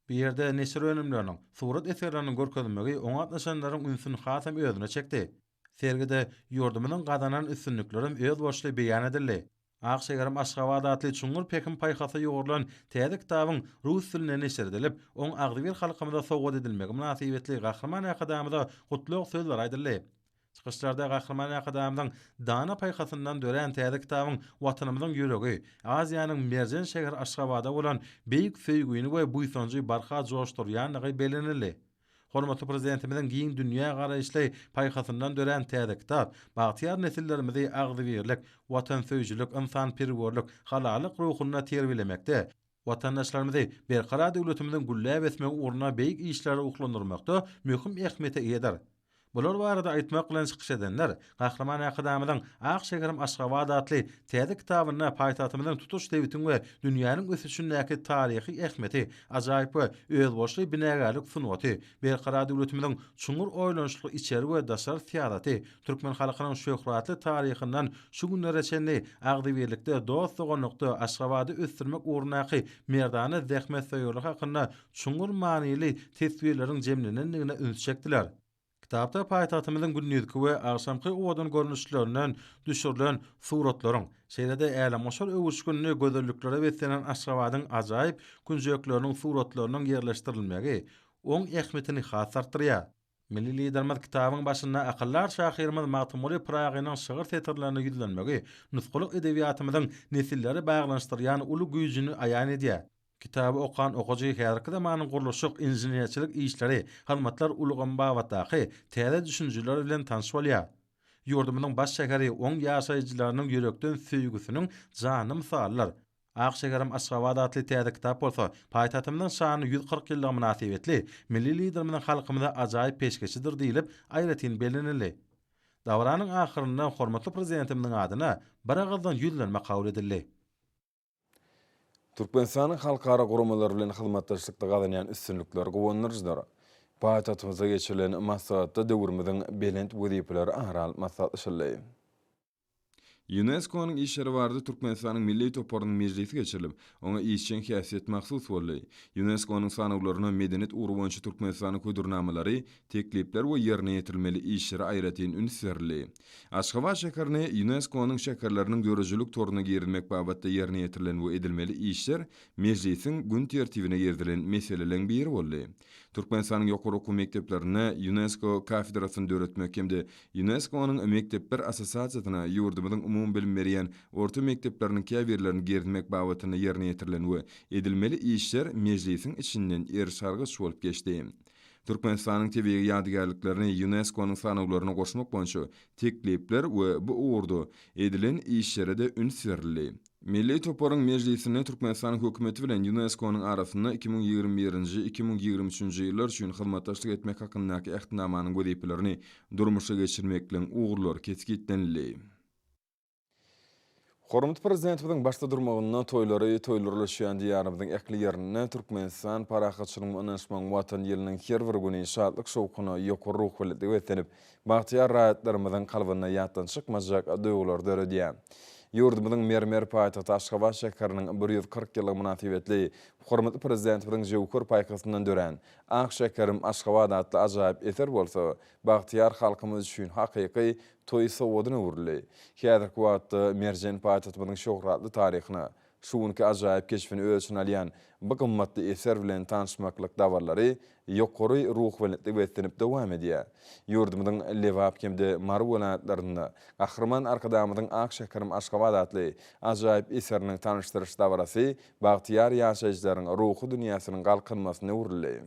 Bu ýerde neşir önümleriniň, surat eserleriniň görkezilmegi oňa gatnaşanlaryň ünsüni hasam özüne çekdi. Sergide ýurdumyzyň gazanan üstünliklerem özboluşly beýan edildi. Ak şäherim Aşgabat atly çuňňur pähim-paýhasa ýugrulan täze kitabyň rus dilinde neşir edilip, oň agzybir halkymyza sowgat edilmegi mynasybetli Gahryman Arkadagymyza gutlag sözleri aýdyldy. Çykyşlarda Gahryman Arkadagymyzyň dana paýhasyndan dörän täze kitabyň Watanymyzyň ýüregi, Aziýanyň merjen şäheri Aşgabada bolan beýik söýgini we buýsanjy barha joşdurýandygy bellenildi. Hormatly Prezidentimiziň giň dünýägaraýyşly paýhasyndan dörän täze kitap bagtyýar nesillerimizi agzybirlik, watansöýüjilik, ynsanperwerlik, halallyk ruhunda terbiýelemekde, watandaşlarymyzy Berkarar döwletimiziň gülläp ösmegi ugrunda beýik işlere ruhlandyrmakda möhüm ähmiýete eýedir. Bular barada aýtmak bilen çykyş edenler Gahryman Arkadagymyzyň Ak şäherim Aşgabat atly täze kitabynda paýtagtymyzyň tutuş sebitiň we dünýäniň ösüşindäki taryhy ähmiýeti, ajaýyp we özboluşly binagärlik sungaty, Berkarar döwletimiziň çuňňur oýlanyşykly içeri we daşary syýasaty, türkmen halkynyň şöhratly taryhyndan şu günlere çenli agzybirlikde, dost-doganlykda Aşgabady ösdürmek ugrundaky merdana zähmetsöýerligi hakynda çuňňur manyly teswirleriň jemlenendigine üns çekdiler. Kitapda paýtagtymyzyň gündizki we agşamky owadan görnüşlerinden düşürilen suratlaryň, şeýle-de älemgoşar öwüşginli gözelliklere beslenen Aşgabadyň ajaýyp künjekleriniň suratlarynyň ýerleşdirilmegi oň ähmiýetini has artdyrýar. Milli Liderimiz kitabyň başynda akyldar şahyrymyz Magtymguly Pyragynyň şygyr setirlerine ýüzlenmegi nusgalyk edebiýatymyzyň nesilleri baglanyşdyrýan uly güýjüni aýan edýär. Kitaby okan okyjy häzirki zamanyň gurluşyk, inženerçilik işleri, hyzmatlar ulgamy babatdaky täze düşünjeler bilen tanyş bolýar. Ýurdumyzyň baş şäheri oň ýaşaýjylarynyň ýürekden söýgüsiniň janly mysalydyr. Ak şäherim Aşgabat atly täze kitap bolsa, paýtagtymyzyň şanly 140 ýyllygy mynasybetli milli Liderimiziň halkymyza ajaýyp peşgeşidir diýlip, aýratyn bellenildi. Dabaranyň ahyrynda hormatly Prezidentimiziň adyna biragyzdan ýüzlenme kabul edildi.
Türkmenistanyň halkara guramalary bilen hyzmatdaşlykda gazanýan üstünlikleri guwandyryjydyr. Paýtagtymyzda geçirilen maslahatda döwrümiziň belent wezipeleri ara alyp maslahatlaşyldy.
Ýunesko-nyň işleri barada Türkmenistanyň milli toparynyň mejlisi geçirilip, oňa işjeň häsiýet mahsus boldy. Ýunesko-nyň sanawlaryna medeniýet ugry boýunça Türkmenistanyň hödürnamalary, teklipler we ýerine ýetirilmeli işlere aýratyn üns berildi. Aşgabat şäherini Ýunesko-nyň şäherleriniň döredijilik toruna girizmek babatda ýerine ýetirilen we edilmeli işler mejlisiň gün tertibine girizilen meseleleň biri boldy. Türkmenistanyň ýokary okuw mekdeplerinde Ýunesko kafedrasyny döretmek hem-de Ýunesko-nyň Mekdepler assosiasiýasyna ýurdumyzyň umumybilim berýän orta mekdepleriniň käbirlerini girizmek babatynda ýerine ýetirilen we edilmeli işler mejlisiň içinden eriş-argaç bolup geçdi. Türkmenistanyň tebigy ýadygärliklerini Ýunesko-nyň sanawlaryna goşmak boýunça teklipler we bu ugurda edilen işlere-de üns berildi. Milli toparyň mejlisinde Türkmenistanyň Hökümeti bilen Ýunesko-nyň arasynda 2021-nji, 2023-nji ýyllar üçin hyzmatdaşlyk etmek hakyndaky Ähtnamanyň wezipelerini durmuşa geçirmekligiň ugurlary kesgitlenildi.
Hormatly Prezidentimiziň başda durmagynda toýlary toýlarlaşýan Diýarymyzyň ähli ýerinde Türkmenistan parahatçylygyň we ynanyşmagyň Watany ýylynyň her bir güni şatlyk-şowhuna, ýokary ruhubelentlige beslenip, bagtyýar raýatlarymyzyň kalbynda ýatdan çykmajak duýgulary döredýär. Ýurdumyzyň mermer paýtagty Aşgabat şäheriniň 140 ýyllygy mynasybetli hormatly Prezidentimiziň jöwher paýhasyndan dörän Ak şäherim Aşgabat atly ajaýyp eser bolsa bagtyýar halkymyz üçin hakyky toý sowgadyna öwrüldi. Häzirki wagtda merjen paýtagtymyzyň şöhratly taryhyna, şu günki ajaýyp keşbini öz içine alýan bu gymmatly eser bilen tanyşmaklyk dabaralary ýokary ruhubelentlige beslenip dowam edýär. Ýurdumyzyň Lebap hem-de Mary welaýatlarynda Gahryman Arkadagymyzyň Ak şäherim Aşgabat atly ajaýyp eseriniň tanyşdyryş dabarasy bagtyýar ýaşaýjylaryň ruhy dünýäsiniň galkynmasyna öwrüldi.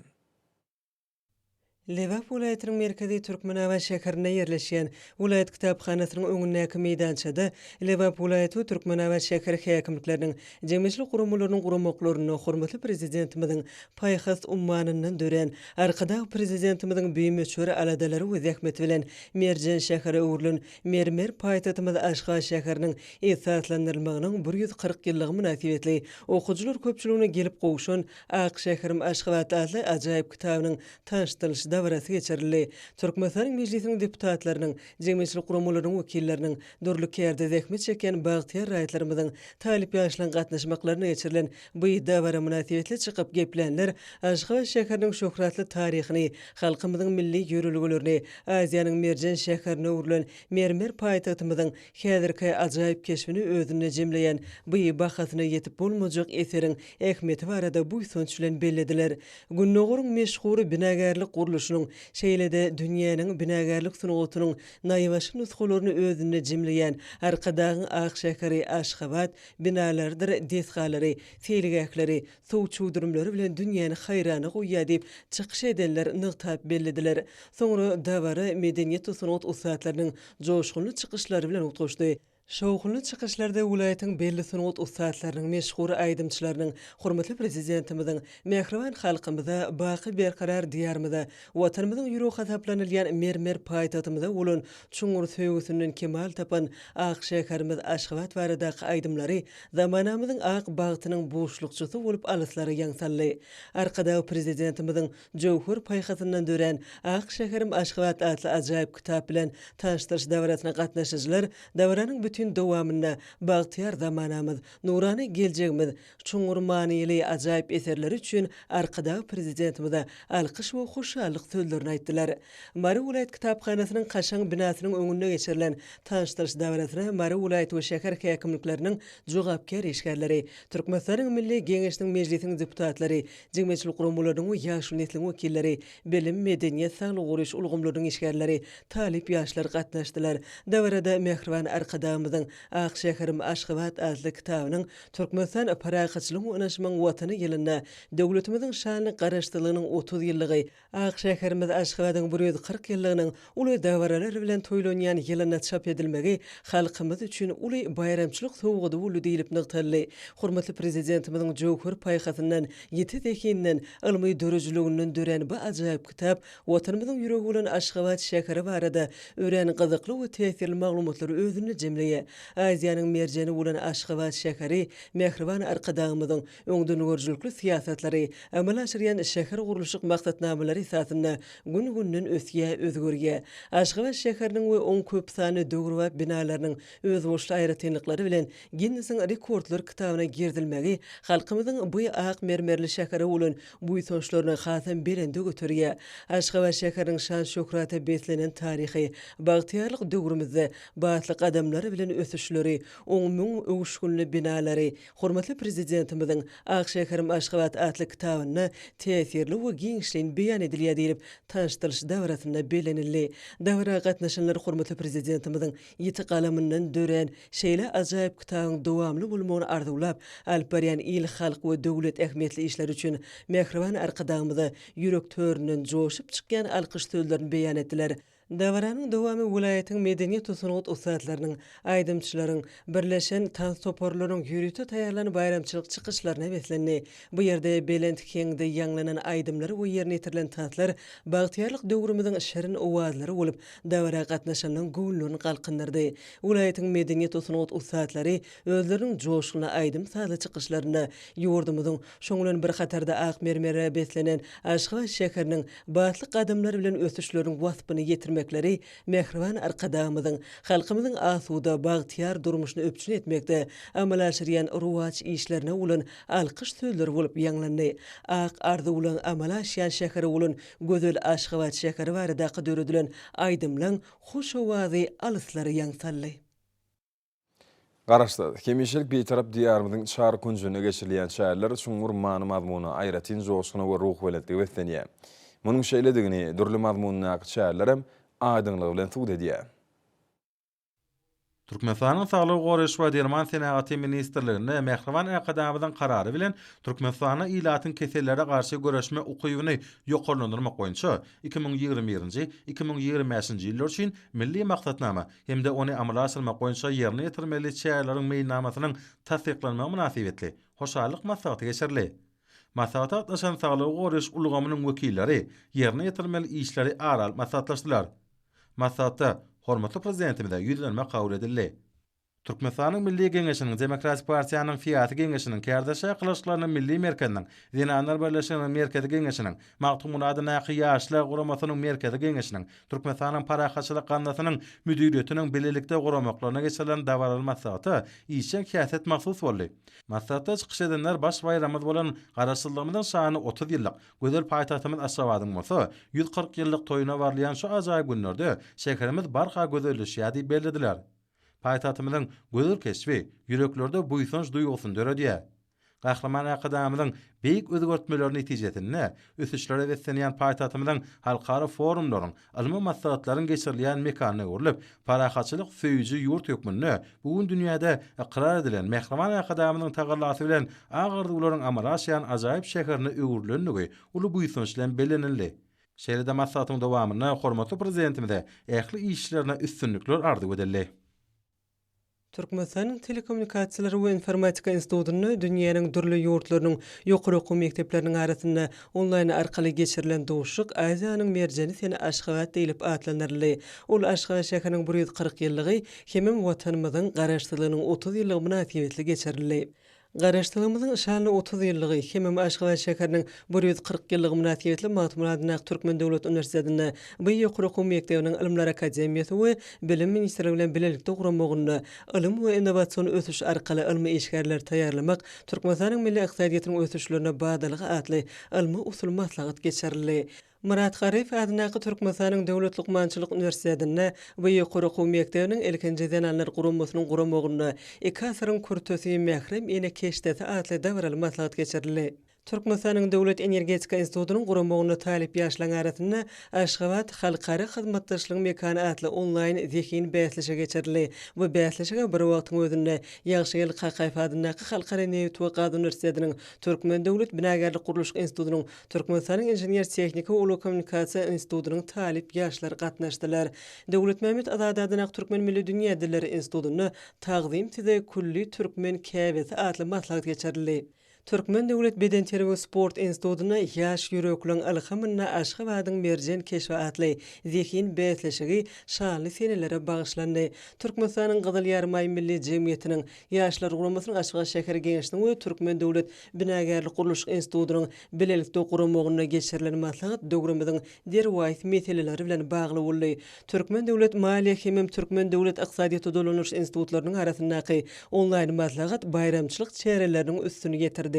Lebap welaýatynyň merkezi Türkmenabat şäherinde ýerleşýän welaýat kitaphanasynyň öňündäki meýdançada Lebap welaýaty we Türkmenabat şäher häkimlikleriniň, jemgyýetçilik guramalarynyň guramaklarynda hormatly Prezidentimiziň paýhas ummanyndan dörän Arkadag Prezidentimiziň bimöçber aladalary we zähmeti bilen merjen şähere öwrülen mermer paýtagtymyz Aşgabat şäheriniň esaslandyrylmagynyň 140 ýyllygy mynasybetli okyjylar köpçüligine gelip gowşan Ak şäherim Aşgabat atly ajaýyp kitabynyň tanyşdyrylyş dabarasy geçirildi. Türkmenistanyň Mejlisiniň deputatlarynyň, jemgyýetçilik guramalarynyň wekilleriniň, dürli kärde zähmet çekýän bagtyýar raýatlarymyzyň, talyp ýaşlaryň gatnaşmaklarynda geçirilen bu dabara mynasybetli çykyp geplänler Aşgabat şäheriniň şöhratly taryhyny, halkymyzyň milli ýörelgelerini, Aziýanyň merjen şäherine öwrülen mermer paýtagtymyzyň häzirki ajaýyp keşbini özünde jemleýän bu bahasyna ýetip bolmajak eseriň ähmiýeti barada buýsanç bilen bellediler. Gündogaryň meşhur binagärlik gurluşynyň, şeýle-de dünýäniň binagärlik sungatynyň naýbaşy nusgalaryny özünde jemleýän Arkadagyň ak şäheri Aşgabat binalarydyr desgalary, seýilgähleri, suw çüwdürimleri bilen dünýäni haýrana goýýar diýip, çykyş edenler nygtap bellediler. Soňra dabara medeniýet we sungat ussatlarynyň joşgunly çykyşlary bilen utgaşdy. Şowhunly çykyşlarda welaýatyň belli sungat ussatlarynyň, meşhur aýdymçylarynyň hormatly Prezidentimiziň mähriban halkymyza, baky berkarar Diýarymyza, Watanymyzyň ýüregi hasaplanylýan mermer paýtagtymyza bolan çuňňur söýgüsinden kemal tapan ak şäherimiz Aşgabat baradaky aýdymlary zamanamyzyň ak bagtynyň buşlukçysy bolup alyslara ýaň saldy. Arkadag Prezidentimiziň Jöwher paýhasyndan dörän Ak şäherim Aşgabat atly ajaýyp kitap bilen tanyşdyryş dabarasyna gatnaşyjylar dabaranyň bütin. möhletiň dowamynda bagtyýar zamanamyz, nurana geljegimiz, çuňňur manyly ajaýyp eserleri üçin Arkadag Prezidentimize alkyş we hoşallyk sözlerini aýtdylar. Mary welaýat kitaphanasynyň kaşaň binasynyň öňünde geçirilen tanyşdyryş dabarasyna Mary welaýat we şäher häkimlikleriniň jogapkär işgärleri, Türkmenistanyň Milli Geňeşiniň Mejlisiniň deputatlary, jemgyýetçilik guramalarynyň we ýaşuly nesliň wekilleri, bilim, medeniýet, saglygy goraýyş ulgamlarynyň işgärleri, talyp ýaşlar gatnaşdylar. Dabarada mähriban Arkadagymyzyň Ak şäherim Aşgabat atly kitabynyň Türkmenistan parahatçylygyň we ynaşmagyň Watany ýylynda döwletimiziň şanly Garaşsyzlygynyň 30 ýyllygy, Ak şäherimiz Aşgabadyň 140 ýyllygynyň uly dabaralar bilen toýlanýan ýylynda çap edilmegi halkymyz üçin uly baýramçylyk sowgady boldy diýlip nygtaldy. Hormatly Prezidentimiziň jöwher paýhasyndan, ýiti zehininden, ylmy döredijiliginden dörän bu ajaýyp kitap Watanymyzyň ýüregi bolan Aşgabat şäheri barada örän gyzykly we täsirli maglumatlary özünde jemleýär. Aziýanyň merjeni bolan Aşgabat şäheri mähriban Arkadagymyzyň öňdengörüjilikli syýasatlary, amala aşyrýan şähergurluşyk maksatnamalary esasynda gün-günden ösýär, özgerýär. Aşgabat şäheriniň we oň köpsanly döwrebap binalarynyň özboluşly aýratynlyklary bilen Ginnesiň rekordlar kitabyna girizilmegi halkymyzyň bu ak mermerli şähere bolan buýsançlaryny hasam belende göterýär. Aşgabat şäheriniň şan-şöhrata beslenen taryhy, bagtyýarlyk döwrümizde batly gadamlar bilen ösüşleri, oň müň öwüşginli binalary, Hormatly Prezidentimiziň Ak şäherim Aşgabat atly kitabynda täsirli we giňişleýin beýan edilýär diýlip, tanyşdyrylyş dabarasynda bellenildi. Dabara gatnaşanlar hormatly Prezidentimiziň ýiti galamyndan dörän şeýle ajaýyp kitabyň dowamly bolmagyny arzuwlap, alyp barýan il-halk we döwlet ähmiýetli işleri üçin mähriban Arkadagymyza ýürek töründen joşup çykýan alkyş sözlerini beýan etdiler. Dabaranyň dowamy welaýatyň medeniýet we sungat ussatlarynyň, aýdymçylaryň, birleşen tans toparlarynyň ýörite taýýarlan baýramçylyk çykyşlaryna beslendi. Bu ýerde belent heňde ýaňlanan aýdymlar we ýerine ýetirilen tanslar bagtyýarlyk döwrümiziň şirin owazlary bolup, dabara gatnaşanlaryň göwünlerini galkyndyrdy. Welaýatyň medeniýet we sungat ussatlary özleriniň joşgunly aýdym-sazly çykyşlarynda ýurdumyzyň Şoň bilen bir hatarda ak mermere beslenen Aşgabat şäheriniň batly gadamlar bilen ösüşleriniň waspyny ýetirmekleri mähriban Arkadagymyzyň halkymyzyň asuda, bagtyýar durmuşyny üpjün etmekde amala aşyrýan rowaç işlerine bolan alkyş sözleri bolup ýaňlandy. Ak arzuwlaň amala aşýan şäheri bolan gözel Aşgabat şäheri baradaky döredilen aýdymlaň hoş owazy alyslara ýaň saldy.
Garaşsyz, hemişelik Bitarap Diýarymyzyň çar künjünde geçirilýän çäreler çuňňur many-mazmuna, aýratyn joşguna we ruhubelentlige beslenýär. Munuň şeýledigini dürli mazmundaky çärelerem aýdyňlygy bilen subut edýär.
Türkmenistanyň Saglygy goraýyş we derman senagaty ministrliginde mähriban Arkadagymyzyň Karary bilen Türkmenistanda ilatyň kesellere garşy göreşme ukybyny ýokarlandyrmak boýunça 2021-nji, 2025-nji ýyllar üçin Milli maksatnama hem-de ony amala aşyrmak boýunça ýerine ýetirmeli çäreleriň meýilnamasynyň tassyklanmagy mynasybetli hoşallyk maslahaty geçirildi. Maslahata gatnaşan saglygy goraýyş ulgamynyň wekilleri ýerine ýetirmeli işleri ara alyp maslahatlaşdylar. Maslahatda hormatly Prezidentimize ýüzlenme kabul edildi. Türkmenistanyň Milli Geňeşiniň Demokratik partiýanyň Syýasy Geňeşiniň Kärdeşler arkalaşyklarynyň Milli merkeziniň Zenanlar birleşiginiň Merkezi Geňeşiniň Magtymguly adyndaky Ýaşlar guramasynyň Merkezi Geňeşiniň Türkmenistanyň Parahatçylyk gaznasynyň müdiriýetiniň bilelikde guramaklaryna geçirilen dabaraly maslahata işjeň häsiýet mahsus boldy. Maslahatda çykyş edenler baş baýramymyz bolan Garaşsyzlygymyzyň şanly 30 ýyllyk, gözel paýtagtymyz Aşgabadyň bolsa 140 ýyllyk toýuna barylýan şu ajaýyp günlerde şäherimiz barha gözelleşýär diýip bellediler. Paýtagtymyzyň gözel keşbi ýüreklerde buýsanç duýgusyny döredýär. Gahryman Arkadagymyzyň beýik özgertmeleri netijesinde ösüşlere beslenýän paýtagtymyzyň halkara forumlaryň, ylmy maslahatlaryň geçirilýän mekanyna öwrülip, parahatçylyk söýüji ýurt hökmünde bu gün dünýäde ykrar edilen mähriban Arkadagymyzyň tagallasy bilen ak arzuwlaryň amala aşýan ajaýyp şäherine öwrülendigi uly buýsanç bilen bellenildi. Şeýle-de maslahatyň dowamynda hormatly Prezidentimize ähli işlerinde üstünlikler arzuw edildi.
Türkmenistanyň Telekommunikasiýalar we informatika institutynda dünýäniň dürli ýurtlarynyň ýokary okuw mekdepleriniň arasynda onlaýn arkaly geçirilen duşuşyk Aziýanyň merjeni sen Aşgabat diýlip atlandyryldy. Ol Aşgabat şäheriniň 140 ýyllygy hemem Watanymyzyň Garaşsyzlygynyň 30 ýyllygy mynasybetli geçirildi. Garaşsyzlygymyzyň şanly 30 ýyllygy hemem Aşgabat şäheriniň 140 ýyllygy mynasybetli Magtymguly adyndaky Türkmen döwlet uniwersitetinde bu ýokary okuw mekdebiniň Ylymlar akademiýasy we Bilim ministrligi bilen bilelikde guramagynda Ylym we innowasion ösüş arkaly ylmy işgärleri taýýarlamak Türkmenistanyň milli ykdysadyýetiniň ösüşlerine badalga atly ylmy-usuly maslahat geçirildi. Myrat Garyýew adyndaky Türkmenistanyň Döwlet lukmançylyk uniwersitetinde bu ýokary okuw mekdebiniň ilkinji zenanlar guramasynyň guramagynda Iki asyryň kürtesi, mährem ene keşdesi atly dabaraly maslahat geçirildi. Türkmenistanyň Döwlet energetika institutynyň guramagynda talyp ýaşlaryň arasynda Aşgabat, halkara hyzmatdaşlygyň mekany atly onlaýn zehin bäsleşigi geçirildi. Bu bäsleşige bir wagtyň özünde Ýagşygeldi Kakaýew adyndaky Halkara nebit we gaz uniwersitetiniň, Türkmen döwlet binagärlik-gurluşyk institutynyň, Türkmenistanyň Inžener-tehniki we ulag kommunikasiýa institutynyň talyp ýaşlary gatnaşdylar. Döwletmämmet Azady adyndaky Türkmen milli dünýä dilleri institutynda Tagzym size külli türkmen käbesi atly maslahat geçirildi. Türkmen döwlet bedenterbiýe we sport institutynda Ýaş ýürekliň ylhamynda Aşgabadyň merjen keşbi atly zehin bäsleşigi şanly senelere bagyşlandy. Türkmenistanyň Gyzyl Ýarymaý Milli jemgyýetiniň Ýaşlar guramasynyň Aşgabat şäher Geňeşiniň we Türkmen döwlet binagärlik-gurluşyk institutynyň bilelikde guramagynda geçirilen maslahat döwrümiziň derwaýys meseleleri bilen bagly boldy. Türkmen döwlet maliýe hemem Türkmen döwlet ykdysadyýeti dolandyryş institutlarynyň arasyndaky onlaýn maslahat baýramçylyk çäreleriniň üstüni ýetirdi.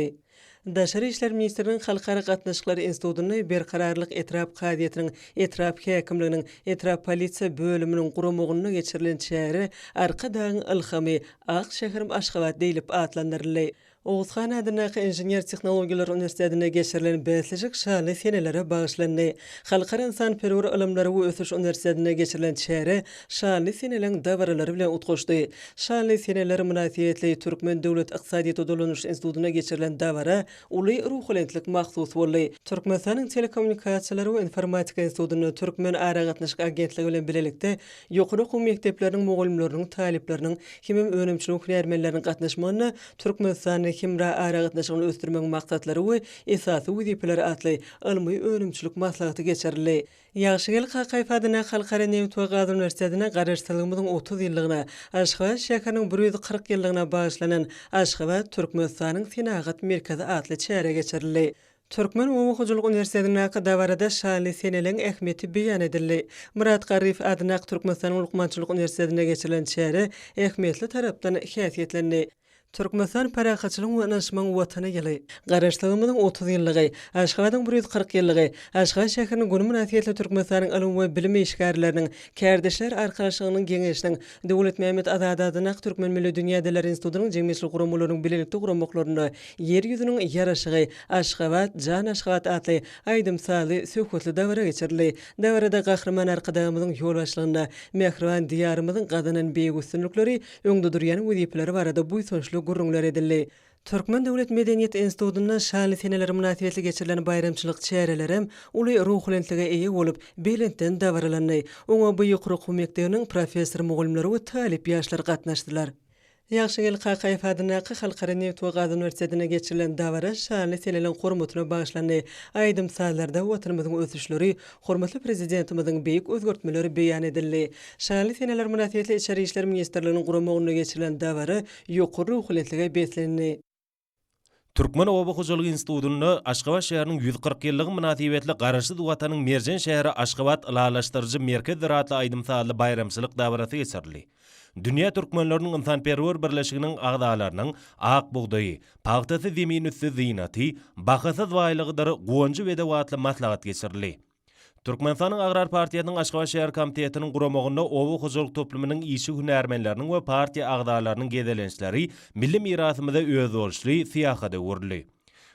Daşary işler ministriniň Halkara gatnaşyklary institutynda Berkararlyk etrap kazyýetiniň, etrap häkimliginiň, etrap polisiýa bölüminiň guramagynda geçirilen çäre Arkadagyň ylhamy, ak şäherim Aşgabat diýlip atlandyryldy. Oguzhan adyndaky Inžener-tehnologiýalar uniwersitetinde geçirilen bäsleşik şanly senelere bagyşlandy. Halkara ynsanperwer ylymlary we ösüş uniwersitetinde geçirilen çäre şanly seneleň dabaralary bilen utgaşdy. Şanly seneler mynasybetli Türkmen döwlet ykdysadyýeti dolanyş institutynda geçirilen dabara uly ruhubelentlik mahsus boldy. Türkmenistanyň Telekommunikasiýalar we informatika institutynda Türkmen aragatnaşyk agentligi bilen bilelikde Ýokary okuw mekdepleriniň mugallymlarynyň, talyplarynyň hemem önümçiligiň hünärmenleriniň gatnaşmagynda Türkmenistanda hemra aragatnaşygyny ösdürmegiň maksatlary we esasy wezipeleri atly ylmy-önümçilik maslahaty geçirildi. Ýagşygeldi Kakaýew adyndaky Halkara nebit we gaz uniwersitetinde Garaşsyzlygymyzyň 30 ýyllygyna, Aşgabat şäheriniň 140 ýyllygyna bagyşlanan Aşgabat, Türkmenistanyň senagat merkezi atly çäre geçirildi. Türkmen oba hojalyk uniwersitetindäki dabarada şanly seneleň ähmiýeti beýan edildi. Myrat Garryýew adyndaky Türkmenistanyň Lukmançylyk uniwersitetinde geçirilen çäre ähmiýetli tarapdan häsiýetlendi. Türkmenistan parahatçylygyň we ynanyşmagyň Watany ýyly, Garaşsyzlygymyzyň 30 ýyllygy, Aşgabadyň 140 ýyllygy, Aşgabat şäheriniň güni mynasybetli Türkmenistanyň ylym we bilim işgärleriniň Kärdeşler arkalaşygynyň Geňeşiniň Döwletmämmet Azady adyndaky Türkmen milli dünýä dilleri institutynyň jemgyýetçilik guramalarynyň bilelikde guramaklarynda Ýer ýüzüniň ýaraşygy, Aşgabat, jan Aşgabat atly aýdym-sazly, söhbetli dabara geçirildi. Dabarada Gahryman Arkadagymyzyň ýolbaşçylygynda mähriban Diýarymyzyň gazanan beýik üstünlikleri, öňde durýan wezipeleri barada buýsançly gürrüňler edildi. Türkmen döwlet medeniýet institutynda şanly seneler mynasybetli geçirilen baýramçylyk çärelerem uly ruhubelentlige eýe bolup, belentden dabaralandy. Oňa bu ýokary okuw mekdebiniň professor-mugallymlary we talyp ýaşlar gatnaşdylar. Ýagşygeldi Kakaýew adyndaky Halkara nebit we gaz uniwersitetinde geçirilen dabara şanly seneleriň hormatyna bagyşlandy. Aýdym-sazlarda Watanymyzyň ösüşleri, hormatly Prezidentimiziň beýik özgertmeleri beýan edildi. Şanly seneler mynasybetli Içeri işler ministrliginiň guramagynda geçirilen dabara ýokary ruhubelentlige beslendi.
Türkmen oba hojalyk institutynda Aşgabat şäheriniň 140 ýyllygy mynasybetli Garaşsyz Watanyň merjen şäheri Aşgabat ylalaşdyryjy merkezdir atly aýdym-sazly baýramçylyk dabarasy geçirildi. Dünýä türkmenleriniň ynsanperwer birleşiginiň agzalarynyň Ak bugdaýy, pagtasy zemin üsti zynaty, bahasyz baýlygydyr, guwanjy bedew atly maslahat geçirildi. Türkmenistanyň Agrar partiýasynyň Aşgabat şäher komitetiniň guramagynda oba hojalyk toplumynyň işçi hünärmenleriniň we partiýa agzalarynyň gezelençleri milli mirasymyza özboluşly syýahata öwrüldi.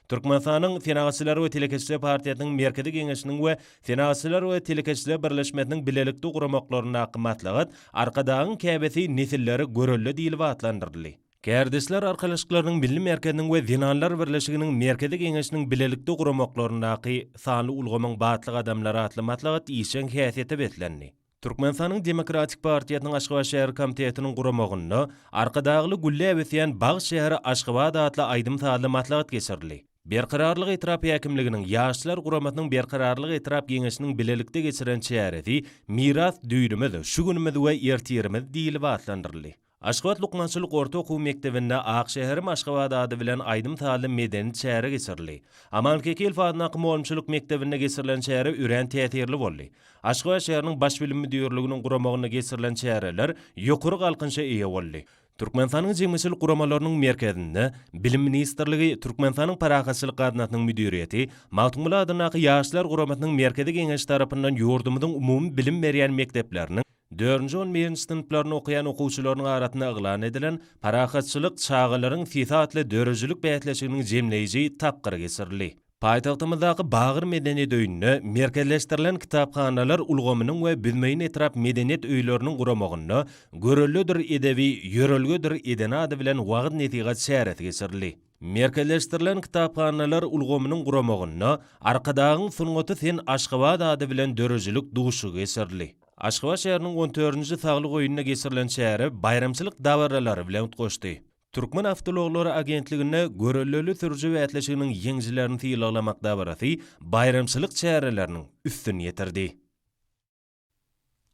Türkmenistanyň Senagatçylar we telekeçiler partiýasynyň Merkezi Geňeşiniň we Senagatçylar we telekeçiler birleşmesiniň bilelikde guramaklaryndaky maslahat Arkadagyň käbesi nesillere görelde diýlip atlandyryldy. Kärdeşler arkalaşyklarynyň Milli merkeziniň we Zenanlar birleşiginiň Merkezi Geňeşiniň bilelikde guramaklaryndaky Sanly ulgamyň batly gadamlary atly maslahat işjeň häsiýete beslendi. Türkmenistanyň Demokratik partiýasynyň Aşgabat şäher komitetiniň guramagynda Arkadagly gülläp ösýän bagt şäheri Aşgabat atly aýdym-sazly maslahat geçirildi. Berkararlyk etrap häkimliginiň Ýaşlar guramasynyň Berkararlyk etrap Geňeşiniň bilelikde geçiren çäresi Miras düýnümiz, şu günümiz we ertirimiz diýlip atlandyryldy. Aşgabat lukmançylyk orta okuw mekdebinde Ak şäherim Aşgabat ady bilen aýdym-sazly medeni çäre geçirildi. Aman Kekilow adyndaky mugallymçylyk mekdebinde geçirilen çäre örän täsirli boldy. Aşgabat şäheriniň Baş bilim müdirliginiň guramagynda geçirilen çäreler ýokary galkynyşa eýe boldy. Türkmenistanyň Jemgyýetçilik guramalarynyň merkezinde Bilim ministrligi, Türkmenistanyň Parahatçylyk gaznasynyň müdiriýeti, Magtymguly adyndaky Ýaşlar guramasynyň Merkezi Geňeşi tarapyndan ýurdumyzyň umumy bilim berýän mekdepleriniň dördünji-on birinji synplarynda okaýan okuwçylarynyň arasynda yglan edilen Parahatçylyk, çagalaryň sesi atly döredijilik bäsleşiginiň jemleýji tapgyry geçirildi. Paýtagtymyzdaky Bagyr medeniýet öýünde Merkezleşdirilen kitaphanalar ulgamynyň we Büzmeýin etrap medeniýet öýleriniň guramagynda Göreldedir edebi, ýörelgedir edeni ady bilen wagyz-nesihat çäresi geçirildi. Merkezleşdirilen kitaphanalar ulgamynyň guramagynda Arkadagyň sungaty sen Aşgabat ady bilen döredijilik duşuşygy geçirildi. Aşgabat şäheriniň on dördünji saglyk öýünde geçirilen çäre baýramçylyk dabaralary bilen utgaşdy. Türkmen awtoulaglary agentliginde Görelleli sürüji bäsleşiginiň ýeňijilerini sylaglamak dabarasy baýramçylyk çäreleriniň üstüni ýetirdi.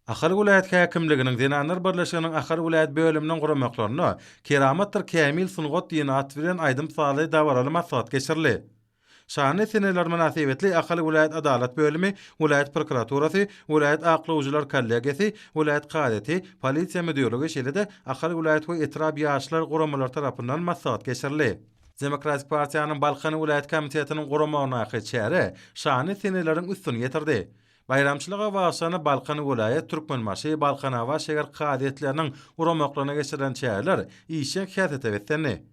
Ahal welaýat häkimliginiň Zenanlar birleşiginiň Ahal welaýat bölüminiň guramaklarynda Keramatdyr kämil sungat diýen at bilen aýdym-sazly dabaraly maslahat geçirildi. Şanly seneler mynasybetli Ahal welaýat Adalat bölümi, welaýat prokuraturasy, welaýat aklawjylar kollegiýasy, welaýat kazyýeti, polisiýa müdirligi, şeýle-de Ahal welaýat we etrap ýaşlar guramalary tarapyndan maslahat geçirildi. Demokratik partiýanyň Balkan welaýat komitetiniň guramagyndaky çäre şanly seneleriň üstüni ýetirdi. Baýramçylyga bagyşlanyp Balkan welaýat, Türkmenbaşy, Balkanabat şäher kazyýetleriniň guramaklarynda geçirilen çäreler işjeň häsiýete beslendi.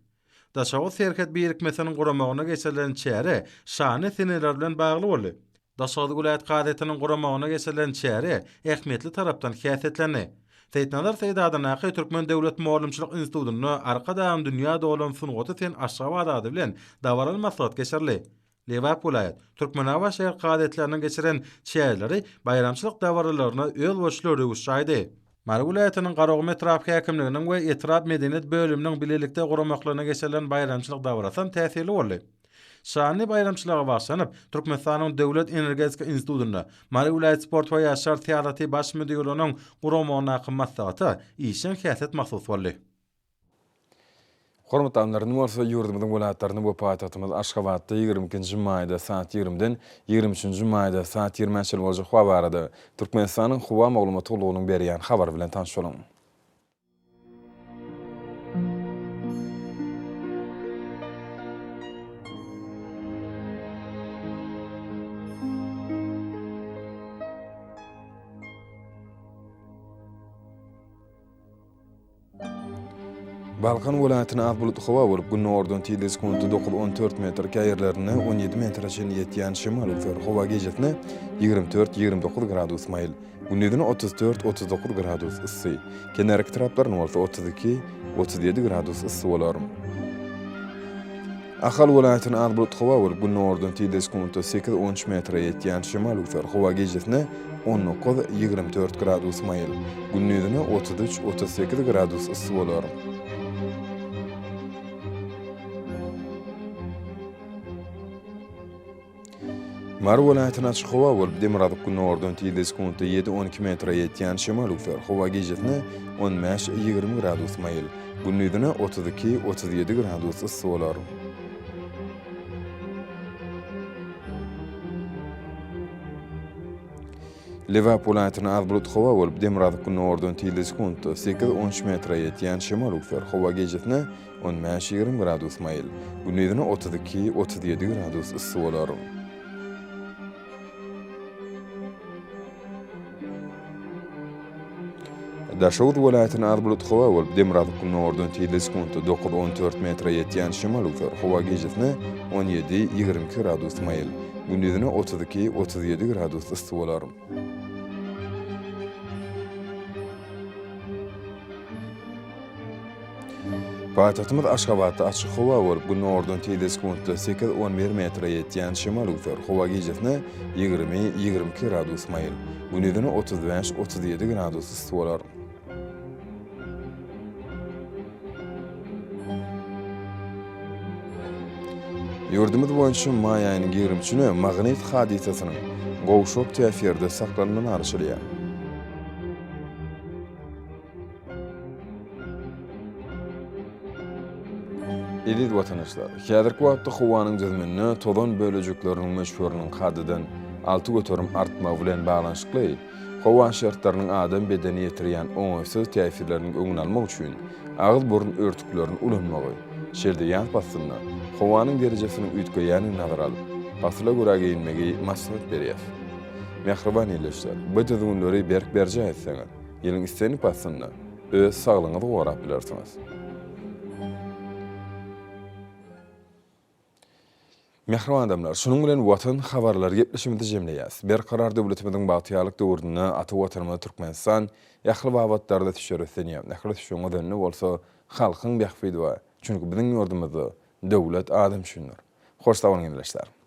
Daşoguz serhet birikmesiniň guramagynda geçirilen çäre şanly seneler bilen bagly boldy. Daşoguz welaýat gazetiniň guramagynda geçirilen çäre ähmiýetli tarapdan häsiýetlendi. Seýitnazar Seýit adyndaky Türkmen döwlet mugallymçylyk institutynda Arkadagyň dünýä dolan sungaty sen Aşgabat ady bilen dabaraly maslahat geçirildi. Lebap welaýat, Türkmenabat şäher kazyýetleriniň geçiren çäreleri baýramçylyk dabaralaryna özboluşly röwüş çaýdy. Mary welaýatynyň Garagum etrap häkimliginiň we etrap medeniýet bölüminiň bilelikde guramaklarynda geçirilen baýramçylyk dabarasam täsirli boldy. Şanly baýramçylyga bagyşlanyp, Türkmenistanyň Döwlet energetika institutynda Mary welaýat sport we ýaşlar syýasaty baş müdirliginiň guramagyndaky maslahata işjeň häsiýet mahsus boldy.
Hormatly alymlar, indi bolsa ýurdumyzyň welaýatlarynda we paýtagtymyz Aşgabatda 22-nji maýda saat 20-den 23-nji maýda saat 20-ä çenli boljak howa barada Türkmenistanyň Howa maglumat gullugynyň berýän habary bilen tanyş boluň. Balkan welaýatynda az bulutly howa bolup, günordan tizligi sekuntda dokuz, on dört metr, käýerlerinde on ýedi metre çenli ýetýän şemal öwser. Howa gijesine 24, 29 gradus maýyl, gündizine 34, 39 gradus yssy, kenarki etraplarynda bolsa 32, 37 gradus yssy bolar. Ahal welaýatynda az bulutly howa bolup, günordan tizligi sekuntda sekiz, on üç metre ýetýän şemal öwser. Howa gijesine 19, 24 gradus maýyl, gündizine 33, 38 gradus yssy bolar. Mary welaýatynda açyk howa bolup, demirgazyk-günordan tizligi sekuntda ýedi, 12 metre ýetýän şemal öwser. Howa gijesine 15, 20 gradus maýyl, gündizine 32, 37 gradus yssy bolar. Lebap welaýatynda az bulutly howa bolup, demirgazyk-günordan tizligi sekuntda sekiz, on üç metre ýetýän şemal öwser. Howa gijesine 15, 20 gradus maýyl, gündizine 32, 37 gradus yssy bolar. Daşoguz welaýatynda az bulutly howa bolup, demirgazyk-günordan tizligi sekuntda dokuz, on dört metre ýetýän şemal öwser. Howa gijesine 17, 22 gradus maýyl, gündizine 32, 37 gradus yssy bolar. Paýtagtymyz Aşgabatda açyk howa bolup, günordan tizligi sekuntda sekiz, on bir metre ýetýän şemal öwser. Howa gijesine 20, 22 gradus maýyl, gündizine 35, 37 gradus yssy bolar. Ýurdumyz boýunça maý aýynyň ýigrimi üçüne magnit hadysasynyň gowşak täsirde saklanmagyna garaşylýar. Eziz watandaşlar, häzirki wagtda howanyň düzüminde tozan bölejikleriniň möçberiniň kadadan 6% artmagy bilen baglanyşykly, howa şertleriniň adam bedenine ýetirýän oňaýsyz täsirleriniň öňüni almak üçin agyz-burun örtüklerini ulanmagy, şeýle-de ýaz paslynda howanyň derejesiniň üýtgeýändigini nazara alyp, pasyla görä geýinmegi maslahat berýäs. Mähriban ildeşler, bu düzgünleri berk berjaý etseňiz, ýylyň islendik paslynda öz saglygyňyzy gorap bilersiňiz. Mähriban adamlar, şunuň bilen Watan habarlary gepleşigimizi jemleýäs. Berkarar döwletimiziň bagtyýarlyk döwründe ata Watanymyz Türkmenistan ähli babatlarda ösüşlere öslenýär. Ähli ösüşiň özeninde bolsa halkyň bähbidi bar. Çünki biziň ýurdumyzda döwlet adam üçindir. Hoş sag boluň ildeşler!